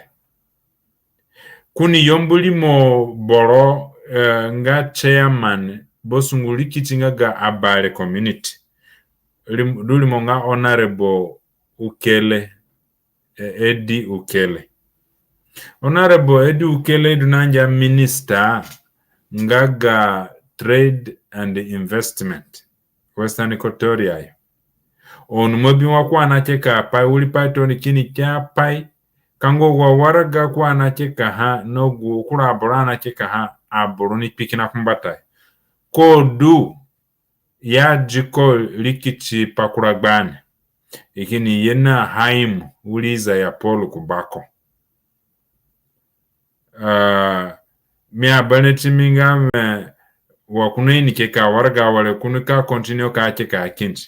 Kuni yambu rimo boro, eh, nga chairman basungu rikiti nga ga Abare community. Rim-, du rimo nga Honorable Ukele, eh, Eddie Ukele. Honorable Eddie Ukele du na ngia minister nga ga trade and investment, Western Equatoria yo. Oni ima bi wa ko anakekapai wiri pai tooni kini keapai. Ka nga agu awaraga ko anakekaha, na gu kura aboro anakekaha, aboro ni kpi kina kumbatayo. Ko du ya di ko rikiti pa kura gbani. I kini ye na Haim wiri Isaiah Paul ku ba ko. Ah, mi aberẽ ti mi nga mi wa ko naini keka waraga ware ko nika continue ka keka kindi.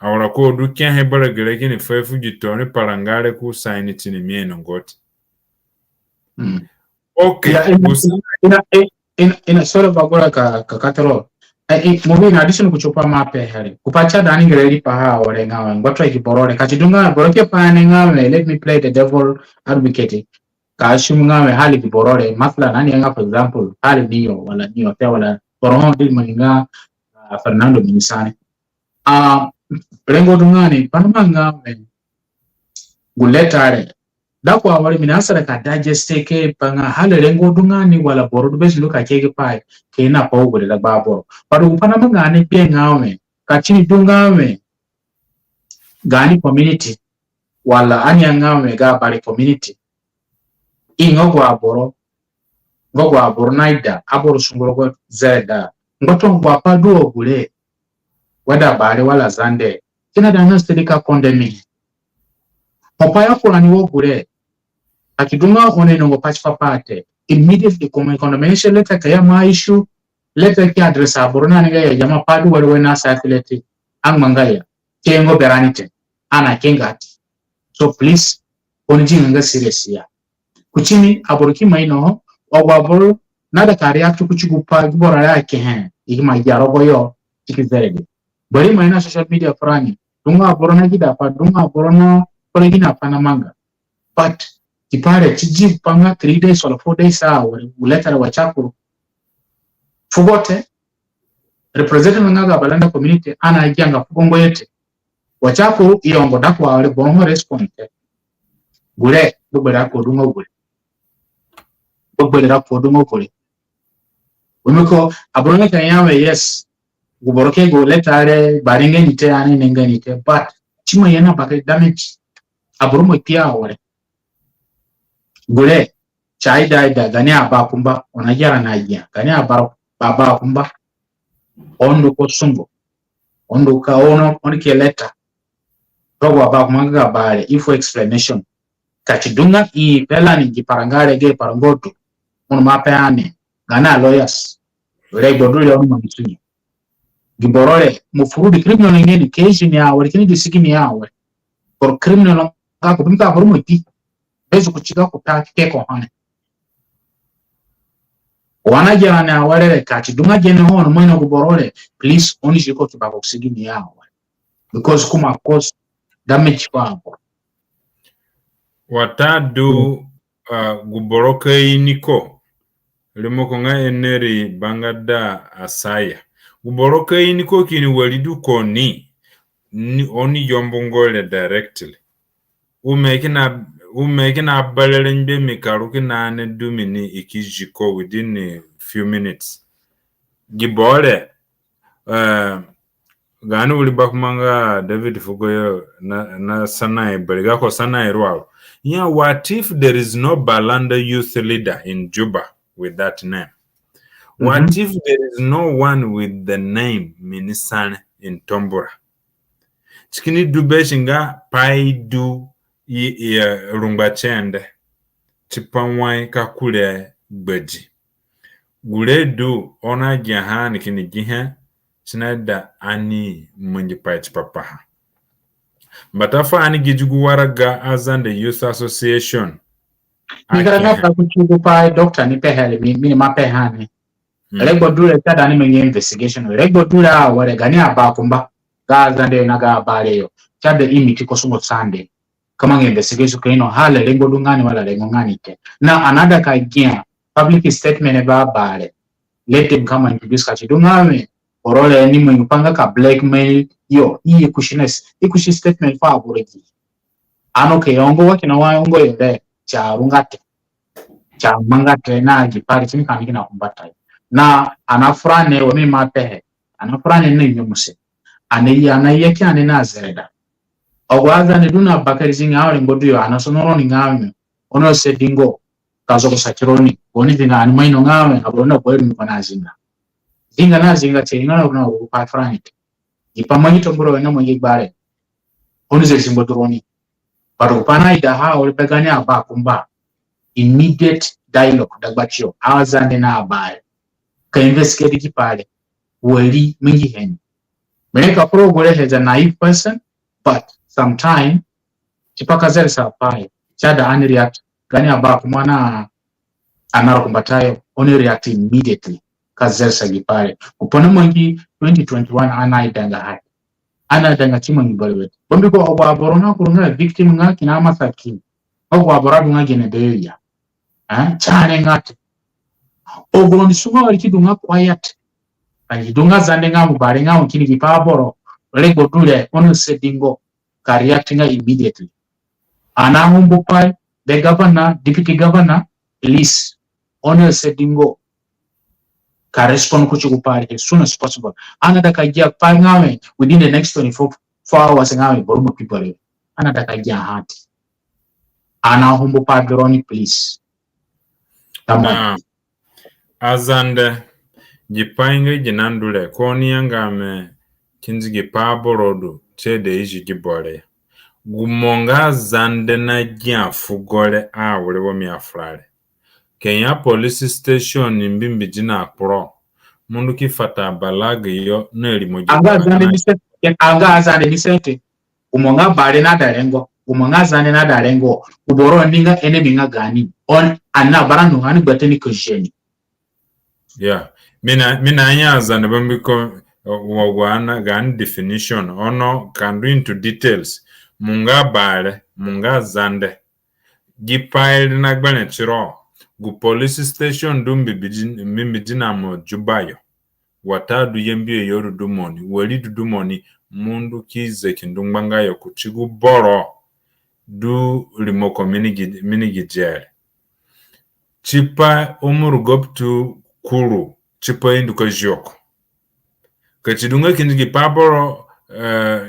Awere ko du kehe bara gere kini fai fu gi tooni paranga re ko sign tini mi ino ngoti. Mm. Okay. Ina, ina, ina, ina, ina, sorry, bagura ka, ka kataro. Eh, eh, mo bi in addition ku tipa mo ape here. Ku pa ca da ni ngere riipaha awere nga we, ngbatunga gi boro re. Ka si du nga boro ke pa ni nga we, let me play the devil advocate. Ka assume nga we hali gi boro re, mathalan, ani nga, for example, hali ni yo, wala ni yo te, wala boro ho du mo ni nga, ah, Fernando Minisani. Ah, rengo du nga ni, pa na manga we, gu letter re. Da ko awere mi nasara ka digest ke pa nga hali rengo du nga ni wala boro du be si ndu ka ke gi pai, ke na pa gu re dagba aboro. But gu pa na manga ni gbe nga we, ka si ni du nga we, gaani community, wala ani ya nga we ga Abare community. I nga agu aboro, nga agu aboro naida, aboro sungu rogo zereda. Ngbatunga agu apai du wa gure, whether Abare wala Zande, kina da na steady ka condemn. Ho pai ya furani wa gure, ka si du nga oni inongo pa tipa pai te, immediately ko ima condemnation letter ka ya mo issue, letter ki address aboro nani nga ya, ya mo pai du wari we na circulate, angbanga ya, ke ngo berani te, ani akenga te. So please, oni di nga serious ya. Kutini, aboro ki ima ino ho, agu aboro naida ka react kuti gu pai, gu boro re akehe, i ki ima gia rogo yo, i ki zerede. Bari ima ino social media furani, du nga aboro na gida pa, du nga aboro na kore gina pa na manga. But gi pai re ti gi pa nga three days wala four days a wari gu letter re wa ti akuru fugo te. Representative nga ga Balanda community ani agianga fugo nga yo te. Wa ti akuru i ongo da ku awere boro ho respond te. Gure gbegbere ako du nga gure. Gbegbere ako du nga gure. Wa mbiko aboro ni ka ya we yes, gu boro ke gu letter re, Gbari nga ni te, ani nga ni te, but ti ima ye na bakere damage. Aboro ima kpi awere. Gure, ti aida aida, gaani abakumba, oni agia rani agia, gaani abaro, abakumba, oni ndu ku sungo, oni ndu ka, oni, oni ke letter. Rogo abakumba nga ga Bare, if explanation. Ka ti du nga i pe rani gi paranga re, gi paranga du, oni ima pe ani, gaani lawyers. Regbo du re oni ima ndu sunge. Gi boro re, mo furu di criminal nga ni, ka zi ni awere, kini di sigi ni awere. Boro criminal nga ko, bambiko aboro ima kpi. Bezu ku ti ga ku ta ke ko hone. Wa ani agia rani awere re, ka ti du nga gene ho oni ima ino gu boro re, please, oni zi ko ki ba ko sigi ni awere. Because ko ima cause damage fu aboro. Watadu, ah, gu boro ka ini ko, rimo ko nga Henry Bangada Asaya. Gu boro ka ini ko kini wari du ko ni, ni oni yambu nga re directly. U me kina, u me kina bere rengbe mi ka ru kina ni du mi ni i ki zi ko within a few minutes. Gi boro re, eh, gaani wiri bakumba nga David Fugoyo na, na sanahe bere, gako sanahe ruaru. Ya, what if there is no Balanda youth leader in Juba with that name? What if there is no one with the name Minisane in Tombura? Ti kini du be si nga pai du i, i, eh, rungba tiende. Tipa wai ka kure gbadi. Gure du oni agiaha ani kini gihe, si naida ani mangi pai tipa paha. Mbata fu ani gidi gu waraga Azande Youth Association. Mi karaga pa kuti gu pai doctor ni pehe re, mi, mi ima pehe ni. Regbo du re si aida ani mangi investigation. Regbo du re awere gaani abakumba ga Azande na ga Abare yo, si aida i miti ko sungo Sunday. Ka manga investigation ka ino ha re rengo du nga ni wala rengo nga ni te. Na ani aida ka gia public statement ba Abare. Let them come and introduce ka ti du nga we boro re ni mangi pa nga ka blackmail yo. I kusi nes, i kusi statement fu aboro gi. Ani ke ongo wa kina wa ongo yo re, si arunga te. Si amanga te na gi pai re, si ni ka ni kina kumbatayo. Na ani afura ni wa mi ima pehe. Ani afura ni na nyemuse. Ani ya, ani ya ki ani na zereda. Agu Azande du na bakere zinga awere ngba du yo, ani asono roni nga we, oni asadi ngo ka zogosa tironi. Oni zinga ani ima ino nga we aboro na boro ni ko na zinga. Zinga na zinga ti nga na gu pai fura ni te. Gi pai mangi Tombura we na mangi Gbare. Oni zeresi ngba du roni. But gu pai ani aidaha awere be gaani abakumba, immediate dialogue dagbatiyo, Azande na Abare, ka investigate gi pai re. Wari mangihe ni. Mi nika fura gure as a naive person, but sometime tipa ka zeresa pai, si aida ani react. Gaani abakumba na ani arukumbatayo, oni react immediately ka zeresa gi pai re. Gu pai namangi twenty twenty-one ani aidanga ha te. Ani aidanga ti mangi berewe te. Bambiko agu aboro na kuru nga victim nga kina masakin. Agu aboro adu nga gene beyo ya. Eh, si are nga te. Agu oni sunga wari ki du nga quiet. Ani du nga Zande nga mo Bare nga mo kini gi pa aboro. Regbo du re, oni asadi ngo ka react nga immediately. Ani ahumbu pai be governor, deputy governor, please, oni asadi ngo ka respond kuti gu pai re as soon as possible. Ani aida ka gia pai nga we within the next twenty-four hours nga we boro ima kpi berewe. Ani aida ka giaha te. Ani ahumbu pai be roni, please. Tamam. Azande, gi pai nga gi nandu re, ko ni yanga mi kindi gi pa aboro du, ti aida i zi gi boro ya. Gu mo nga Zande na gia fugo re awere wa mi afura re. Kenya police station ni mbembedi na kporo. Mo ndu ki fata balag yo na rimo gi anga Zande ni sete, anga Zande ni sete. Gu mo nga Bare naida rengo, gu mo nga Zande naida rengo, gu boro ni nga enemy nga gaani. Oni, ani na bara ndu nga ni gbate ni ka zi ni. Yeah. Mi na, mi na ya Zande bambiko Wa gu ani, gaani definition. Ono ka ndu into details. Mo nga Bare, mo nga Zande. Gi pai re na gbere tiro. Gu police station du mbembedi, mbembedi na mo Juba yo, watadu Yambio yo du du mo ni, wari du du mo ni, mo ndu ki zaki ndu ngbanga yo kuti gu boro du rimoko mi ni gi, mi ni gi diere. Tipa umuru goptu kuru, tipa i ndu ka zio ko. Ka si du nga kindi gi pa boro, eh,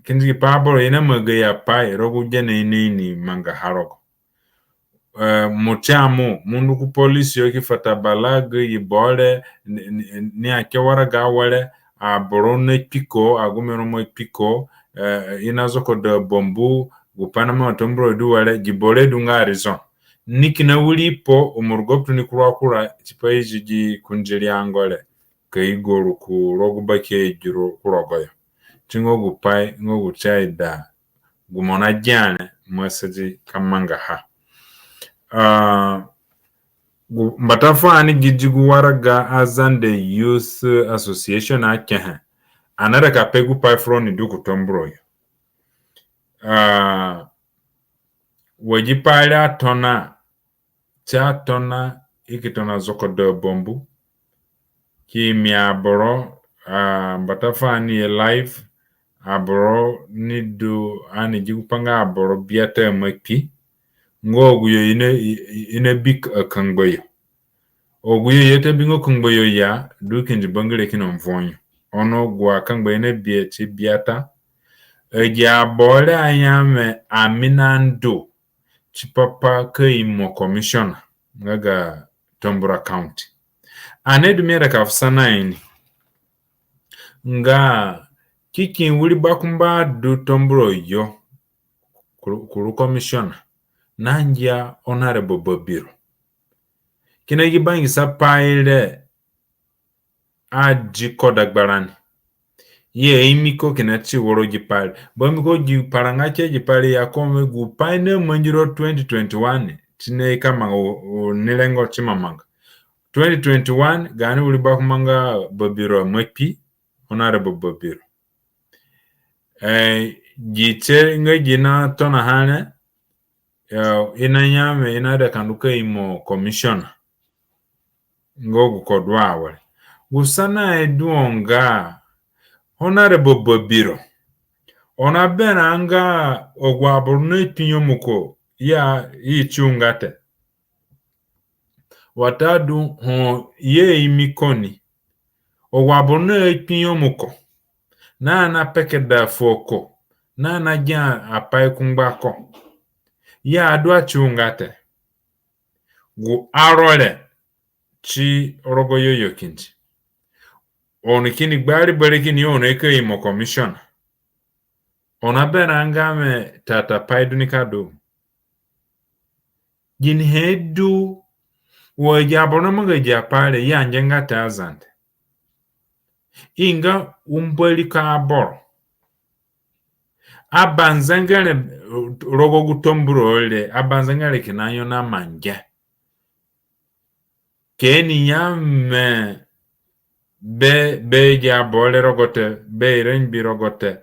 kindi gi pa boro i na maa gayo apai rogo gu gene i ni mangaha rogo. Eh, mo ti amu, mo ndu ku police yo ki fata balag, i bore, ni, ni, ni ake waraga awere, aboro na kpi ko, agume ro mo kpi ko, eh, i na zoko da bambu, gu pai na maa Tambura du were, gi boro du nga reason. Ni kina wiri po, umuru goptu ni kura kura, tipa i zi gi kundiri ango re. Ka i goru ku rogo bake i giro ku rogo yo. Ti nga gu pai, nga gu si aida gu mo na gia re, mo asadi ka mangaha. Ah, gu, mbata fu ani gidi gu waraga Azande Youth Association akehe. Ani aida ka pe gu pai furoni du ku Tambura yo. Ah, wa gi pai re atona, si atona, i ki tona zoko da bambu. Ki imi aboro, ah, mbata fu ani ye live, aboro ni du ani gi gu pa nga aboro biata ima kpi. Nga agu yo i na, i, i, i na bi akangba yo. Agu yo i ata bi nga kangba yo ya, du kindi bangire kina mvuo yo. Ono agu akangba i na bi ti biata. Agi aboro aya we ami na ndu tipa pa ka imo commissioner nga ga Tambura County. Ani du mi aida ka fu sanahe ni nga kiki wiri bakumba du Tambura yo kuru, kuru commissioner, nangia Honorable Babiro. Kina gi bangisa pai re adi ko dagbarani. I aimi ko kina ti woro gi pai re. Bambiko gi paranga ke gi pai re ya ko we gu pai na mangi ro twenty twenty-one, ti ni ka manga wo, wo ni rengo ti ima manga. Twenty twenty-one, gaani wiri bakumba nga Babiro ima kpi, Honorable Babiro. Eh, gi tie nga gi na tonaha re, eh, i na ya we i naida ka ndu ka imo commissioner. Nga gu ko du awere. Gu sanahe du wo nga Honorable Babiro, oni aberã nga agu aboro nakpi nyemu ko ya i ti unga te. Watadu ho i aimi ko ni, agu aboro nakpi nyemu ko, na, na pekeda fuo ko, na, na gia apai kungba ko, i adu ati unga te. Gu aro re ti rogo yo yo kindi. Oni kini gbari bere kini oni ka imo commissioner. Oni aberã nga we tata pai du nika du. Ginihe du wa agi aboro namanga agi apai re, i angianga te Azande. I nga umbariko aboro. Abanzengere rogo gu Tambura re, abanzengere kina yo namangi. Ke ni ya we be, be agi aboro re rogo te, be ira ngbi rogo te.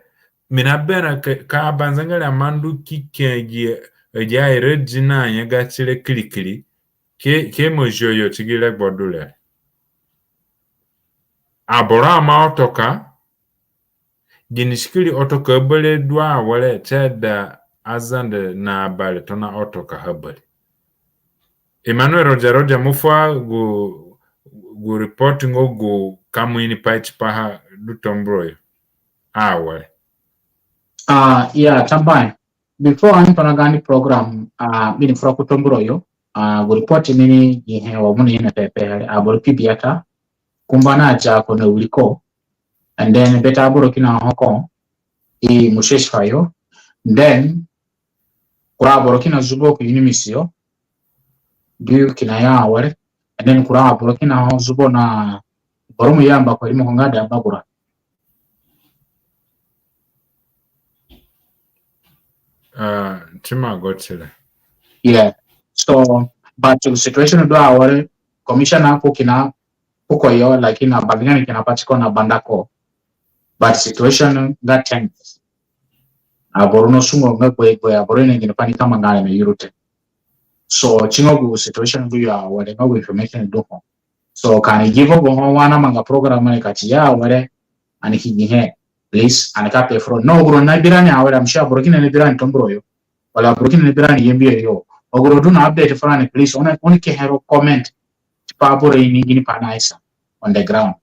Mi naberã ka, ka abanzengere amandu ki ke agi, agi aira di na nyaga ti re kirikiri, ke, ke mo zio yo ti gi regbo du re. Aboro ama otoka, gini sikiri otoka bere du awere, tie da Azande na Abare tona otoka ha bere. Emmanuel Roger Roger, mo fu a gu, gu report nga gu ka mo ini pai tipaha du Tambura yo awere. Ah, yeah, tambuahe. Before ani tona gaani program, ah, mi ni fura ku Tambura yo, ah, gu report mi ni gihe wa mo ni ina pepe, ah, aboro kpi biata, kumba na ja ko na wiri ko, and then beta aboro kina ho ko, i mustashfa yo, and then kura aboro kina zubo ku UNMISS yo, du kina yo awere, and then kura aboro kina ho zubo na boro mo yamba ko rimo ko nga da bagura. Ah, ti ima go ti re. Yeah. So, but the situation du awere, commissioner ko kina fuko yo, lakini na bangani kina pati ko na banda ko. But situation nga tense. Aboro na sungo nga gbe gbe, aboro ina gini pani kama ngare na yurute. So, tingo gu situation du yo awere nga gu information du ho. So, ka ani give up ho wa ani amanga program ni ka ti ya awere, ani ki gihe, please, ani ka pe furo. No, agu roni na bi rani awere, I'm sure aboro kina na bi rani Tombura yo. Wala aboro kina na bi rani Yambio yo. Agu roni du na update furani, please, oni, oni ke hero comment. Tipa aboro ini gini pai naisa on the ground.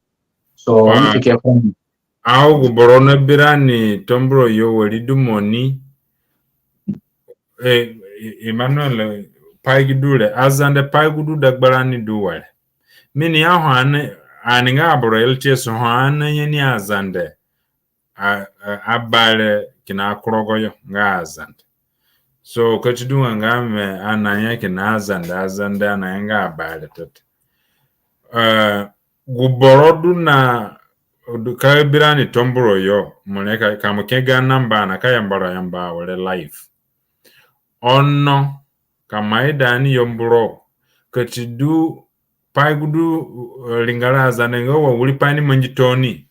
So, oni ke furani. Agu boro na bi rani Tombura yo wari du mo ni. Eh, Emmanuel, pai gi du re, Azande pai gu du dagba rani du were. Mi ni ya ho ani, ani nga aboro L T S ho ani anye ni Azande. A, a, Abare kina kurogo yo nga Azande. So, ka ti du nga nga mi ani anye kina Azande, Azande ani anye nga Abare tete. Eh, gu boro du na, du ka bi rani Tombura yo, mo ni ka, ka mo ke ga namba ani ka yamba ro yamba awere live. Ono, ka mo ida ani yambu ro, ka ti du pai gu du, eh, ringara Azande nga wa wiri pai ni mangi tooni.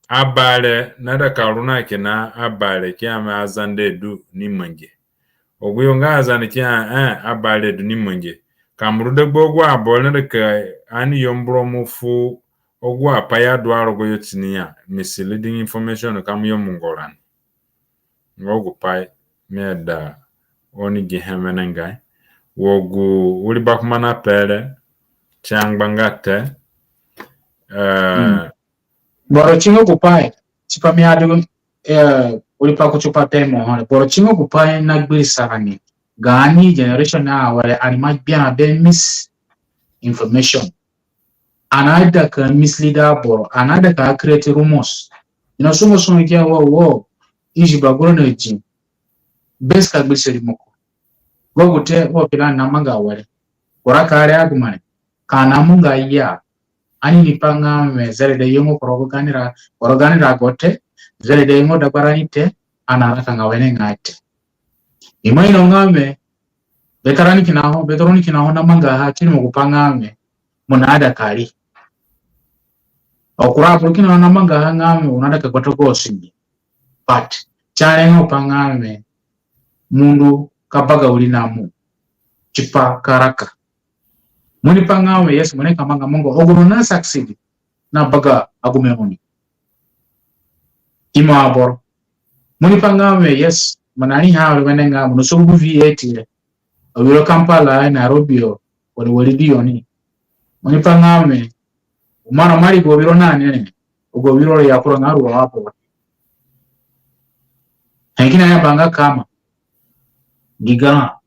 Abare naida ka ru na kina Abare ki ya mi Azande du ni mangi. Agu yo nga Azande ki ya, eh, Abare du ni mangi. Ka mo ru dagba agu aboro naida ka ani yambu ro mo fu agu apai adu a rogo yo ti ni ya, misleading information ka mo yambu ngo rani. Nga gu pai mi aida oni gihe wenengai. Wa gu wiri bakumba na pe re, ti angbanga te. Eh, boro tingo gu pai, tipa mi adu, eh, wiri pa kuti pa pe mo ho re. Boro tingo gu pai na gbirisa rani. Gaani generation awere ani ima gbia be misinformation. Ani aida ka mislead aboro, ani aida ka create rumors. I na sungo sungo ki ya wo, wo, i zi ba guro na zi. Bes ka gbirisa rimoko. Wo gu te, wo kina na manga were. Kura kare agumare. Ka na munga ya. Ani ni pa nga mi zereda yo ngo ku rogo gaani ra, ku rogo gaani rago te. Zereda yo ngo dagba rani te. Ani arakanga wenengai te. I ima ino nga mi, bete rani kina ho, bete roni kina ho na mangaha, ti ni mo gu pa nga mi, mo naida ka ri. Agu kura aboro kina ho na mangaha nga mi, mo naida ka gbata gu sunge. But, ti ni rengo pa nga mi, mo ndu ka baga wiri na mo. Tipa ka raka. Mo ni pa nga mi, yes, mo ni ka manga mo ngo. Agu roni na succeed. Na baga agume oni. Imo aboro. Mo ni pa nga mi, yes, mo na riha awere wenengai, mo na sogu V eight re. Awiro Kampala, Nairobi yo, wari wari di yo ni. Mo ni pa nga mi, umara mari gu wiro na nene, gu wiro ya kura nga ruwa wa po. He kina ya banga kama. Gi garã,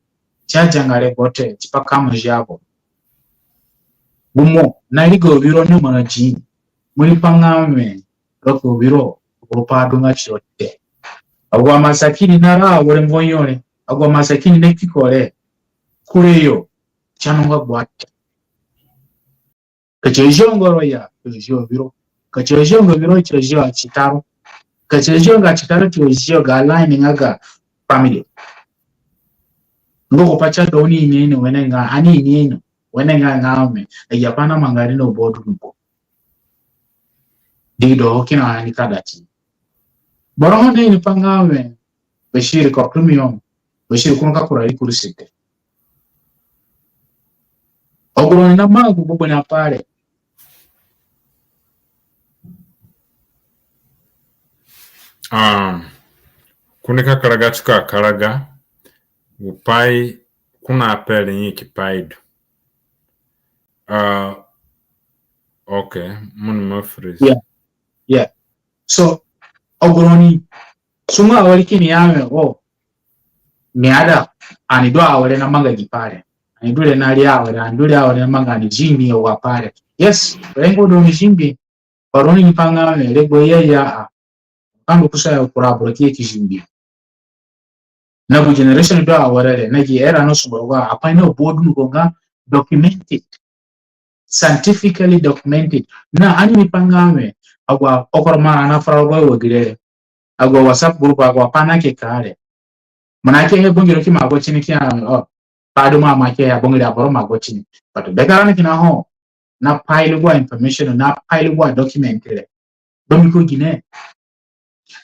ti azanga re bote, tipa kama zi aboro. Gu mo, na ri gu wiro ni mo na zi. Mo ni pa nga mi, ro ku wiro, gu pa du nga tiro te. Agu amasakini na ra, awere mvonyo re. Agu amasakini na kiko re. Kure yo, ti anonga gbua te. Ka ti azionga ro ya, ti azio wiro. Ka ti azionga wiro, ti azio atitaro. Ka ti azionga atitaro, ti azio ga line nga ga family. Nga gu pa ti adu oni ini ino wenengai, ani ini ino wenengai nga mi, agi apai na manga ri na bodu nuko. Di do kina ani ka da ti. Boro ho ni pa nga mi, Bashir Khartoum yo, Bashir kunu ka kura ri kursi te. Agu roni na mangu gbogbo na pare. Um, kuni ka karaga tuka karaga, gu pai kuna apere ni ki pai du. Uh, okay, mo ni ma freeze. Yeah, yeah. So, agu roni, sungu awere kini ya mi, oh, mi ada, ani du awere na manga gi pare. Ani du re na ri awere, ani du re awere na manga ni zi ni wa pare. Yes, rengo du ni zi ngbi. Boro ni pa nga mi, regbo ya ya a. Ka ndu kusa ya kura aboro ki ye ki zi ngbi. Na gu generation du awere re, na gi era no sungo rogo, apai na bodu nuko nga documented. Scientifically documented. Na ani ni pa nga mi, agu okoro mara na fura rogo wa gi re. Agu WhatsApp group, agu apai na ke kare. Mo na ke he bongiro ki ma go tini ki a, oh, pa du ma ma ke ya bongiro aboro ma go tini. But be kara ni kina ho. na pile gu a information, na pile gu a document re. Bambiko gine?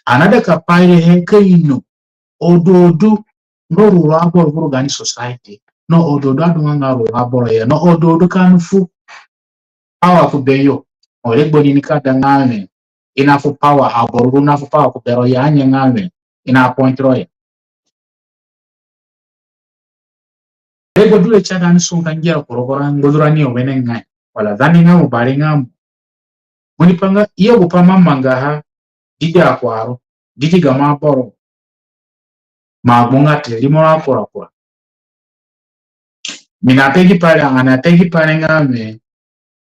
Ani naida ka pile he ka ino ododu nga ruru aboro vuru gaani society, na ododu adunga nga ruru aboro ya, na ododu ka ni fu power ku beyo. Ho regbo ni nika da nga wẽ i nafu power, aboro du nafu power ku bero ya, anye nga wẽ i na appoint ro ya. Regbo du re si aida ani sungu ka ngera ku rogo ra ngbadurani yo wenengai, wala Zande nga mo, Bare nga mo. Mo ni pe nga, i ya gu pai mo amangaha, didi akuaro, didi gamo aboro, mo agbunga te, rimo ro akura kura. Mi na pe gi pai re, ani na pe gi pai re nga wẽ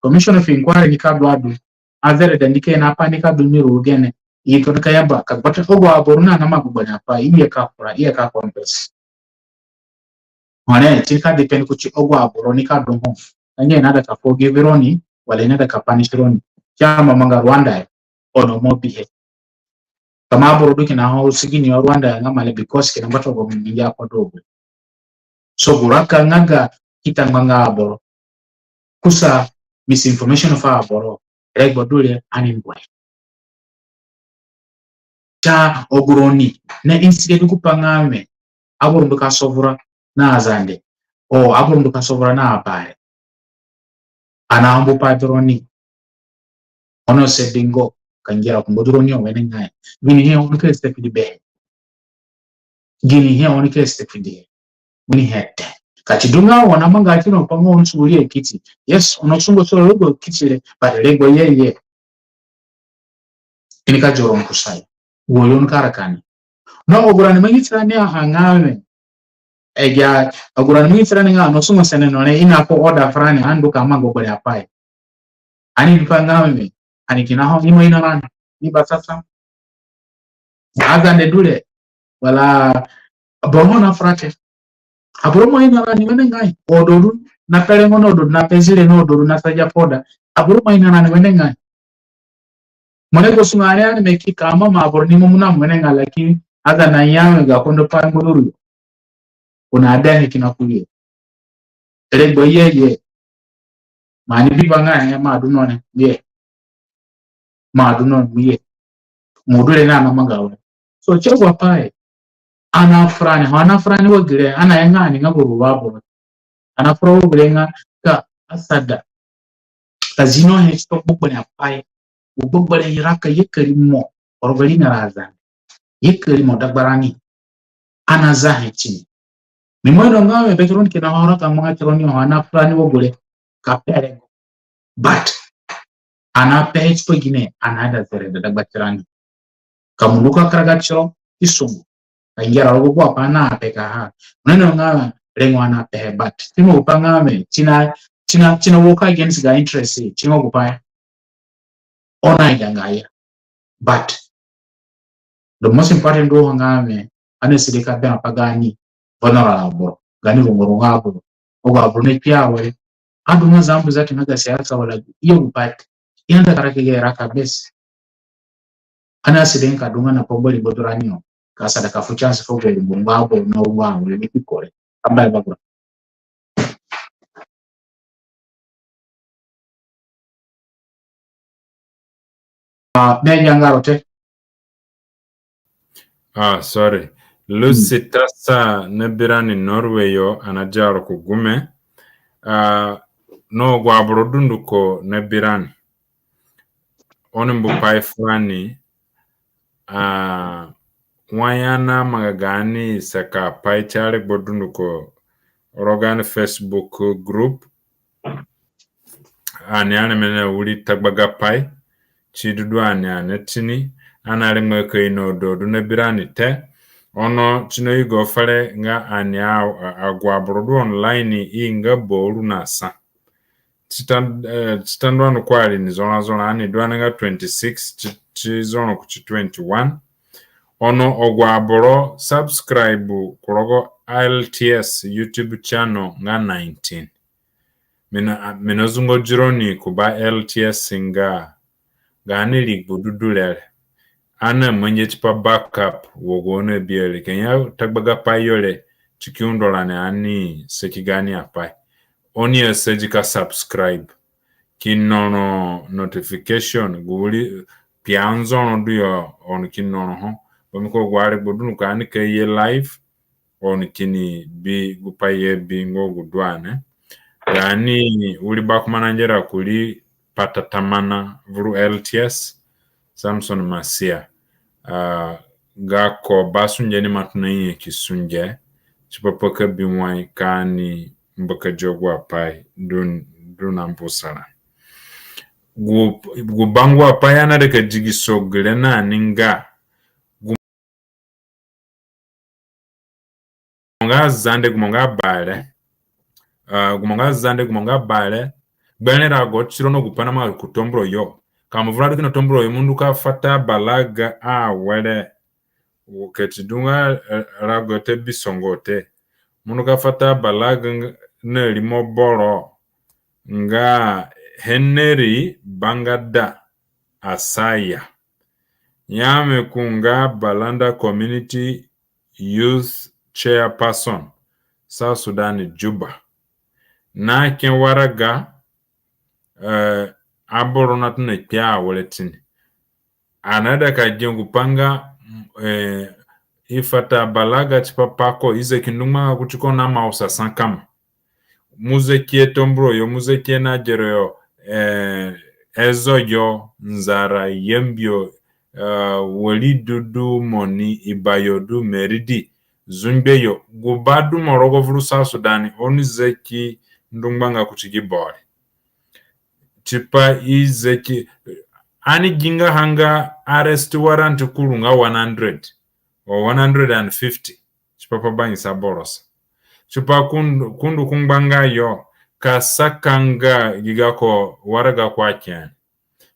Commission of Inquiry nika du adu, azereda nika ye na pai nika du ni ruru gene. I tona ka yamba ka gbata agu aboro na, na ma gbegberẽ apai, i ye ka fura, i ye ka confess. Ho re, si nika depend kuti agu aboro nika du ho. Anye naida ka forgive roni, wala i naida ka punish roni. Si aima manga Rwanda yo, ono mo bihe. Ka mo aboro du kina ho sigini yo Rwanda yo nga male, because kina ngbatunga gu mi ngia ko du gu. So gu raka nga ga kita ngbanga aboro, kusa misinformation fu aboro, regbo du re ani ngbaha. Si agu roni na instigate gu pai nga wẽ aboro ndu ka sovura na Azande, o aboro ndu ka sovura na Abare. Ani na mbu pai du roni. Ono si dingo ka ngera ku ngbaduroni yo wenengai. Ginihe oni ka step di be? Ginihe oni ka step di he? Ginihe te. Ka si du nga oni amanga tiro pa nga oni sungu ri Ekiti. Yes, oni sungu so rogo Ekiti re, but regbo ye ye. I nika zoro ni kusayo. Wo yo ni ka raka ni. No, agu rani mangi tirani a nga wẽ, agi agu rani mangi tirani nga ani sungu sene no re, i na fu order furani, ani ndu ka manga gbegberẽ apai. Ani ni pa nga wẽ, ani kina ho, ni ima ino rani, ni basasa. Azande du re, wala aboro ho na fura te. Aboro ima ino rani wenengai. Ododu na pe rengo, na ododu na pe zire, na ododu na saja poda. Aboro ima ino rani wenengai. Mo ni ka sungu ani, ani ima ki ka mama aboro ni mo muna mo wenengai, lakini Azande aya wẽ ga kondo pai ngbaduru yo. Ko na adahe kina kurii yo. Regbo ye ye. Mo ni bi pa nga he, mo adu no ni ye. Mo adu no ni ye. Mo du re na, na manga wẽ. So si agu apai ani afura ni, ho ani afura ni wa gere, ani aya nga ani nga gu ruru aboro. Ani afura wa gere nga ka asada ka zino he tipa gbegberẽ apai. Gu gbegberẽ raka ye ka rimo rogo ringara Azande. Ye ka rimo dagbarani. Ani aza he tini. Mi ima ino nga wẽ bete roni kina ho raka ngbanga tironi ho ani afura ni wa gere ka pe rengo. But ani apehe tipa gine? Ani aida zereda dagbatirani. Ka mo ndu ka karaga tiro, ki sungu ka ngera rogo agu apai ani apekaha. Mo ni ino nga rengo ani apehe, but si ima gu pai nga wẽ si na, si na, si na work against ga interest, si ima gu pai oni aidanga ya. But the most important du ho nga wẽ ani asadi ka berã pa gaani vulnerable aboro, gaani rungo rungo aboro. Agu aboro na kpi awere, adunga zambu zatu nga ga siasa wala i ya gu pai te. I aida ka raka gere raka bes. Ani asadi ka dunga na pambori ngbadurani yo ka asada ka fu chance fu gu rungo rungo aboro na rungo awere ni kpi kore. Ka mbai bagura. Ah, mi agianga ro te. Ah, sorry. Lucy Tasa na bi rani Norway yo, ani adia ro ku gume. Ah, na agu aboro dunduko na bi rani. Oni mbu pai furani, ah, wai ani amanga gaani saka pai ti aregbo dunduko rogo gaani Facebook group. Ani areme na wiri tagbaga pai, si du du ani, ani atini, ani areme ka ino ododu na bi rani te. Ono si nayugo fere nga ani a, a, agu aboro du online i nga bauru na sa. Ti tan-, eh, ti tandu ani ku ari ni zoro zoro, ani du ani nga twenty-six, ti, ti zoro ku ti twenty-one. Ono agu aboro subscribe ku rogo L T S YouTube channel nga nineteen. Mi na, mi nazungodi roni ku ba L T S nga gaani rigbu du du re re, ani amangihe tipa backup wa gu oni abihe re. Ka i ya tagbaga pai yo re, si ki undo rani ani saki gaani apai. Oni asadi ka subscribe. ki noro notification, gu wiri kpia nzoro du yo, oni ki noro ho. Bambiko agu aregbo du ni ka ani ka ye live, oni kini bi gu pai ye bi nga gu du ani. Gaani wiri bakumba na ngera kurii patatamana vuru L T S, Samson Masia. Ah, gako basunge ni ima tona nyanyaki sunge tipa pa ka bi wai ka ani mbakadi agu apai du, du na mbusa ra. Gu, gu bangua pai ani aida ka digiso gere na ni nga gu mo nga Zande, gu mo nga Bare. Ah, gu mo nga Zande, gu mo nga Bare. Gbere rago tiro na gu pai namanga ku Tombura yo. Ka mo vura du kina Tombura yo, mo ndu ka fata balaga awere. Wo ka ti du nga, eh, rago te bisongo te. Mo ndu ka fata balaga nga, na rimo boro nga Henry Bangada Asaya. Nyame ku nga Balanda Community Youth Chairperson, South Sudan, Juba. Na ke waraga, eh, aboro natona kpia awere tini. Ani aida ka gia gu pai nga, eh, i fata balaga tipa pa ko, i zaki ndu ngbanga kuti ko na mausa sa kama. Mo zakihe Tombura yo, mo zakihe Nagero yo, eh, Ezo yo, Nzara, Yambio, eh, Wari du, du Moni, Ibba yo du, Maridi, Zungbe yo, gu ba du mo rogo vuru South Sudan, oni zaki ndu ngbanga kuti gi boro re. Tipa i zaki, ani gi nga ha nga arrest warrant kuru nga one hundred or one hundred and fifty. Tipa pa bangisa boro sa. Tipa ko ndu, ko ndu ku ngbanga yo, ka saka nga gi gako waraga ko ake ani.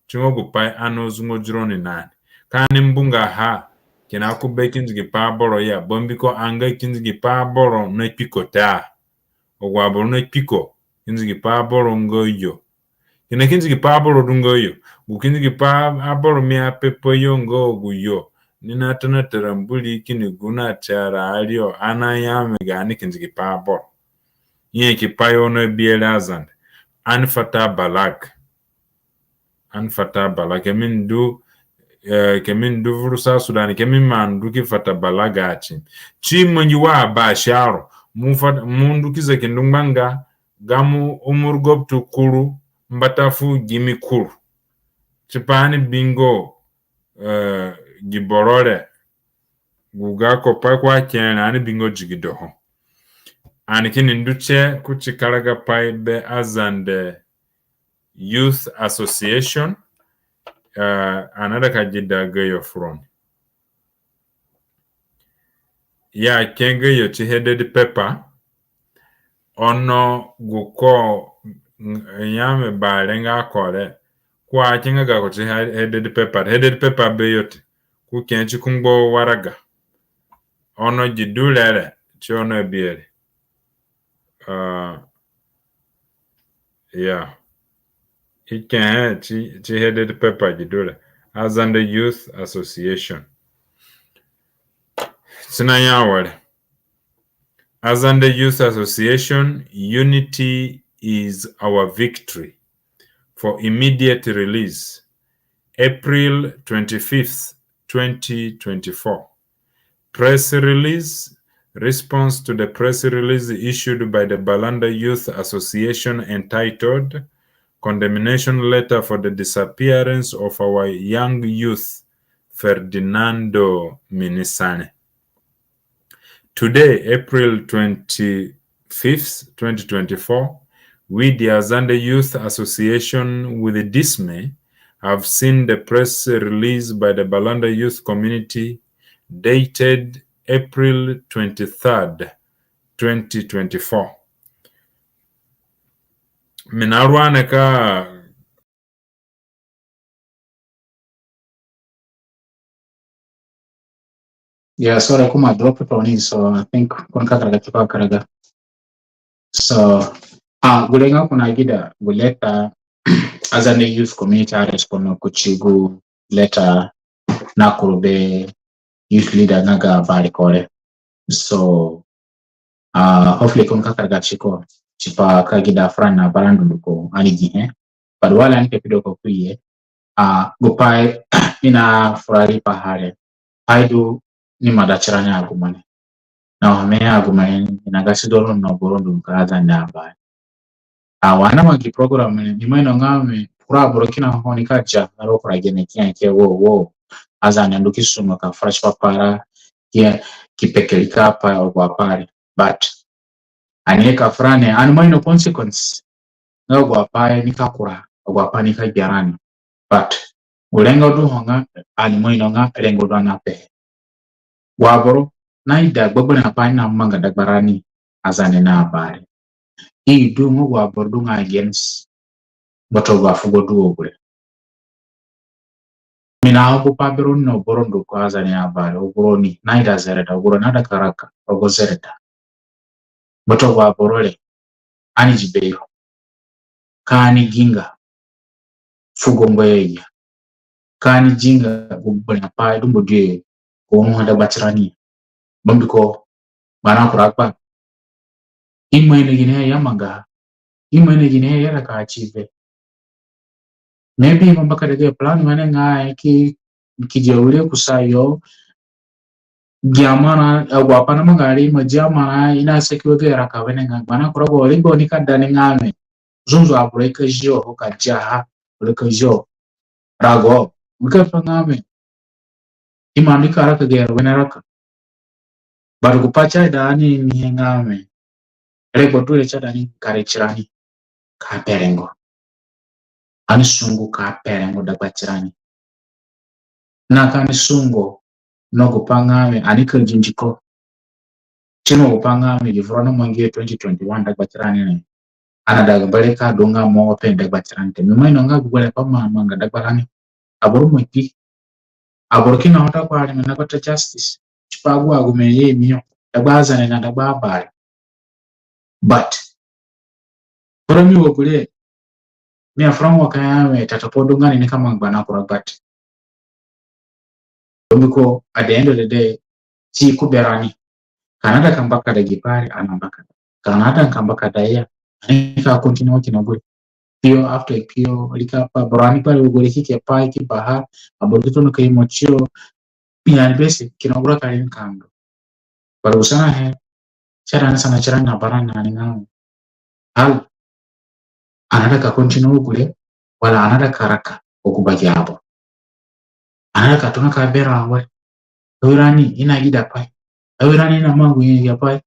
Ti nga gu pai ani azungo di roni na ni. Ka ani mbunga ha, kina ku be kindi gi pa aboro ya, bambiko anga kindi gi pa aboro nakpi ko te. Agu aboro nakpi ko, kindi gi pa aboro nga yo. Kina kindi gi pa aboro du nga yo. Gu kindi gi pa aboro mi ape pa yo nga agu yo. Ni natona taramburi kini gu na tiara ario, ani aya mi gaani kindi gi pa aboro. Nyanyaki pai oni abihe re Azande. Ani fata balaga. Ani fata balaga. Ka mi ndu, eh, ka mi ndu vuru South Sudan, ka mi ima ndu ki fata balaga ati. Ti mangi wa abasharo. Mo fata, mo ndu ki zaki ndu ngbanga, gamo umur gabtu kuru, mbata fu gimi kuru. Tipa ani bingo, eh, gi boro re, gu gako pai ko ake re, ani bingo digido ho. Ani kini ndu tie kuti karagapai be Azande Youth Association, eh, ani aida ka geda gayo fu roni. Ya ke gayo ti headed paper, ono gu ko ng-, nyame Bare nga ko re, ko ake nga gako ti he-, headed paper, headed paper beyo te, ko ke ti ku ngbo waraga. Ono gi du re re, ti oni abihe re. Ah, yeah. I ke he ti, ti headed paper gi du re. Azande Youth Association. Si naya awere. Azande Youth Association, unity is our victory. For immediate release, April twenty-fifth, twenty twenty-four. Press release, response to the press release issued by the Balanda Youth Association entitled Condemnation Letter for the Disappearance of Our Young Youth, Ferdinando Minisane. Today, April twenty-fifth, twenty twenty-four, we, the Azande Youth Association, with dismay, have seen the press release by the Balanda Youth Community dated April twenty-third, twenty twenty-four. Mi narua ni ka Yeah, sorry, ko ima drop tooni, so I think ko nika karaga tipa karaga. So, ah, gu rengo ko nagida, gu letter, Azande Youth Community a respond kuti gu letter na kuru be youth leader nga ga Bare ko re. So, ah, hopefully ko nika karaga tiko, tipa ka gida furani na bara dunduko ani gihe. But wala ni ke pido ko kuye. A, gu pai mi na fura riipaha re, pai du ni mada tirani agume ni. Na ho mi agume ni, mi na ga si du ro no boro ndu ka Azande abahe. A, wa ani amangi program ni, mi ima ino nga mi kura aboro kina ho ni ka dia ro kura gene kia ke wo wo. Azande ndu ki sungo ka fresh papara, ki, ki pekeri ka pa, agu apai re. But ani ye ka fura ni, ani ima ino consequence nga agu apai ni ka kura, agu apai ni ka gbia rani. But gu rengo du ho nga ani ima ino nga rengo du ani apehe. Wa aboro naida gbegberẽ apai namanga dagbarani Azande na Abare. I du nga agu aboro du nga against, but agu afugo du wo gure. Mi na ho gu pa bero no boro ndu ku Azande na Abare, agu roni naida zereda, agu roni naida ka raka rogo zereda. But agu aboro re, ani di bero. Ka ani ginga fugo ngbe ya. Ka ani ginga gu gbegberẽ apai du mbodi ko ho dagbatirani. Bambiko bana kura kpa. I ima ino gine ya manga. I ima ino gine ya raka achieve. Maybe i ima mbakada ge plan wenengai ki, ki dia wire kusayo. Gi amara, agu apai namanga ari, i ima dia amara, i na seki wa ge raka wenengai. Bana kura gu regbo ni ka da ni nga mi. Nzunzu aboro i ka zio ho ka diaha, aboro i ka zio. Rago, mi ka pe nga mi. I ima ndi ka raka ge wene raka. But gu pa si aida ani inihe nga mi. Regbo du re si aida ani kare tirani ka pe rengo. Ani sungu ka pe rengo dagbatirani. Na ka ani sungu no gu pa nga mi ani ka zindiko. Si no gu pa nga mi gi vura namangi twenty twenty-one dagbatirani ni. Ani aida ga bere ka du nga mo open dagbatirani te. Mi ima ino nga gu gure pa ma manga dagbarani. Aboro mo kpi. Aboro kina ho ta kura ni mi na kpata justice. Tipa agu agume ye mi yo. Dagba Azande na dagba Abare. But kura mi wo gure, mi afura nga ka ya mi tata pai du nga ni ni ka manga bana kura gba te. Mbiko at the end of the day, si ku berani. Ka ani aida ka mbakada gi pai re, ani na mbakada. Ka ani aida ka mbakada ya, ani ka continue kina gure. Kpio after kpio, rika pa, boro ni pa re wo gure ki ke pai ki baha, aboro ki tona ka imo tiyo, yani bese, kina gure ka ri ni ka ndu. But gu sanahe, si aida ani sana tirani na barani na ni nga mi. Hal, ani aida ka continue wo gure, wala ani aida ka raka wo gu bagi aboro. Ani aida ka tona ka berã awere. Awirani i na gida pai. Awirani i na mangu i ya pai.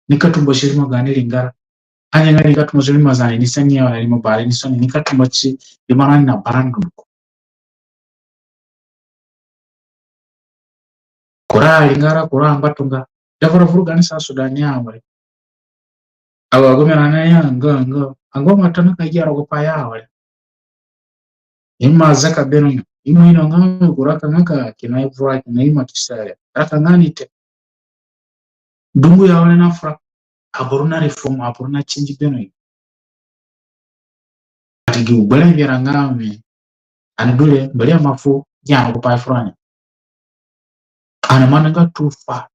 Ni ka tumba si rimo gaani ringara. Anga nga ni ka tumba si rimo Azande ni sani ya wala rimo Bare ni sani, ni ka tumba si rimo rani na barani dunduko. Kura aringara, kura angbatunga. Davura vuru gaani South Sudan ya awere. Awa gumera na ya nga, nga. Ango ma tona ka gia rogo pai ya awere. I ima zaka beno yo. I ima ino nga kura ka nga ka kina i vura kina i ima tisare. Raka nga ni te. Dungu ya awere na fura. Aboro na reform, aboro na change beno yo. Ati gi ugbere ngera nga mi. Ani du re, Mbori ima fu, gia rogo pai furani. Ani ima nanga too far.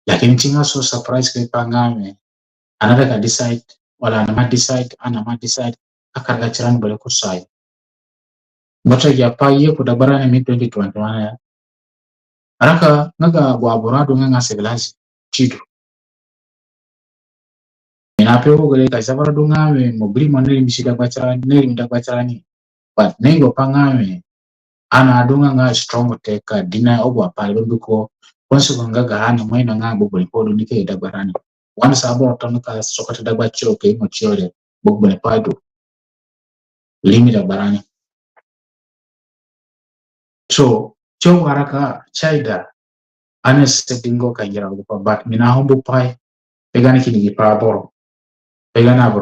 Lakini si nga so surprise ka i pa nga mi. Ani aida ka decide, wala ani ima decide, ani ima decide, ka karaga tirani bere kusayo. Mbata gia pai ye ku dagbarani mi twenty twenty-one ya. Raka nga ga agu aboro adu nga nga civilized, si du. Mi na pe wo gure ka zavura du nga mi mo biri mo ni rimi si dagbatirani, ni rimi dagbatirani. But ni gu pa nga mi, ani adunga nga strong te ka deny agu apai re mbiko, consequence nga gaha ani ima ino nga gbegberẽ pai du ni ka ye dagbarani. Once aboro tona ka sokota dagba tiyo ka imo tiyo re, gbegberẽ pai du. Rimi dagbarani. So, tiyo waraka, si aida ani asadi ngo ka ngira gu pa, but mi na ho mbu pai, pe gaani kini gi pa aboro, pe gaani aboro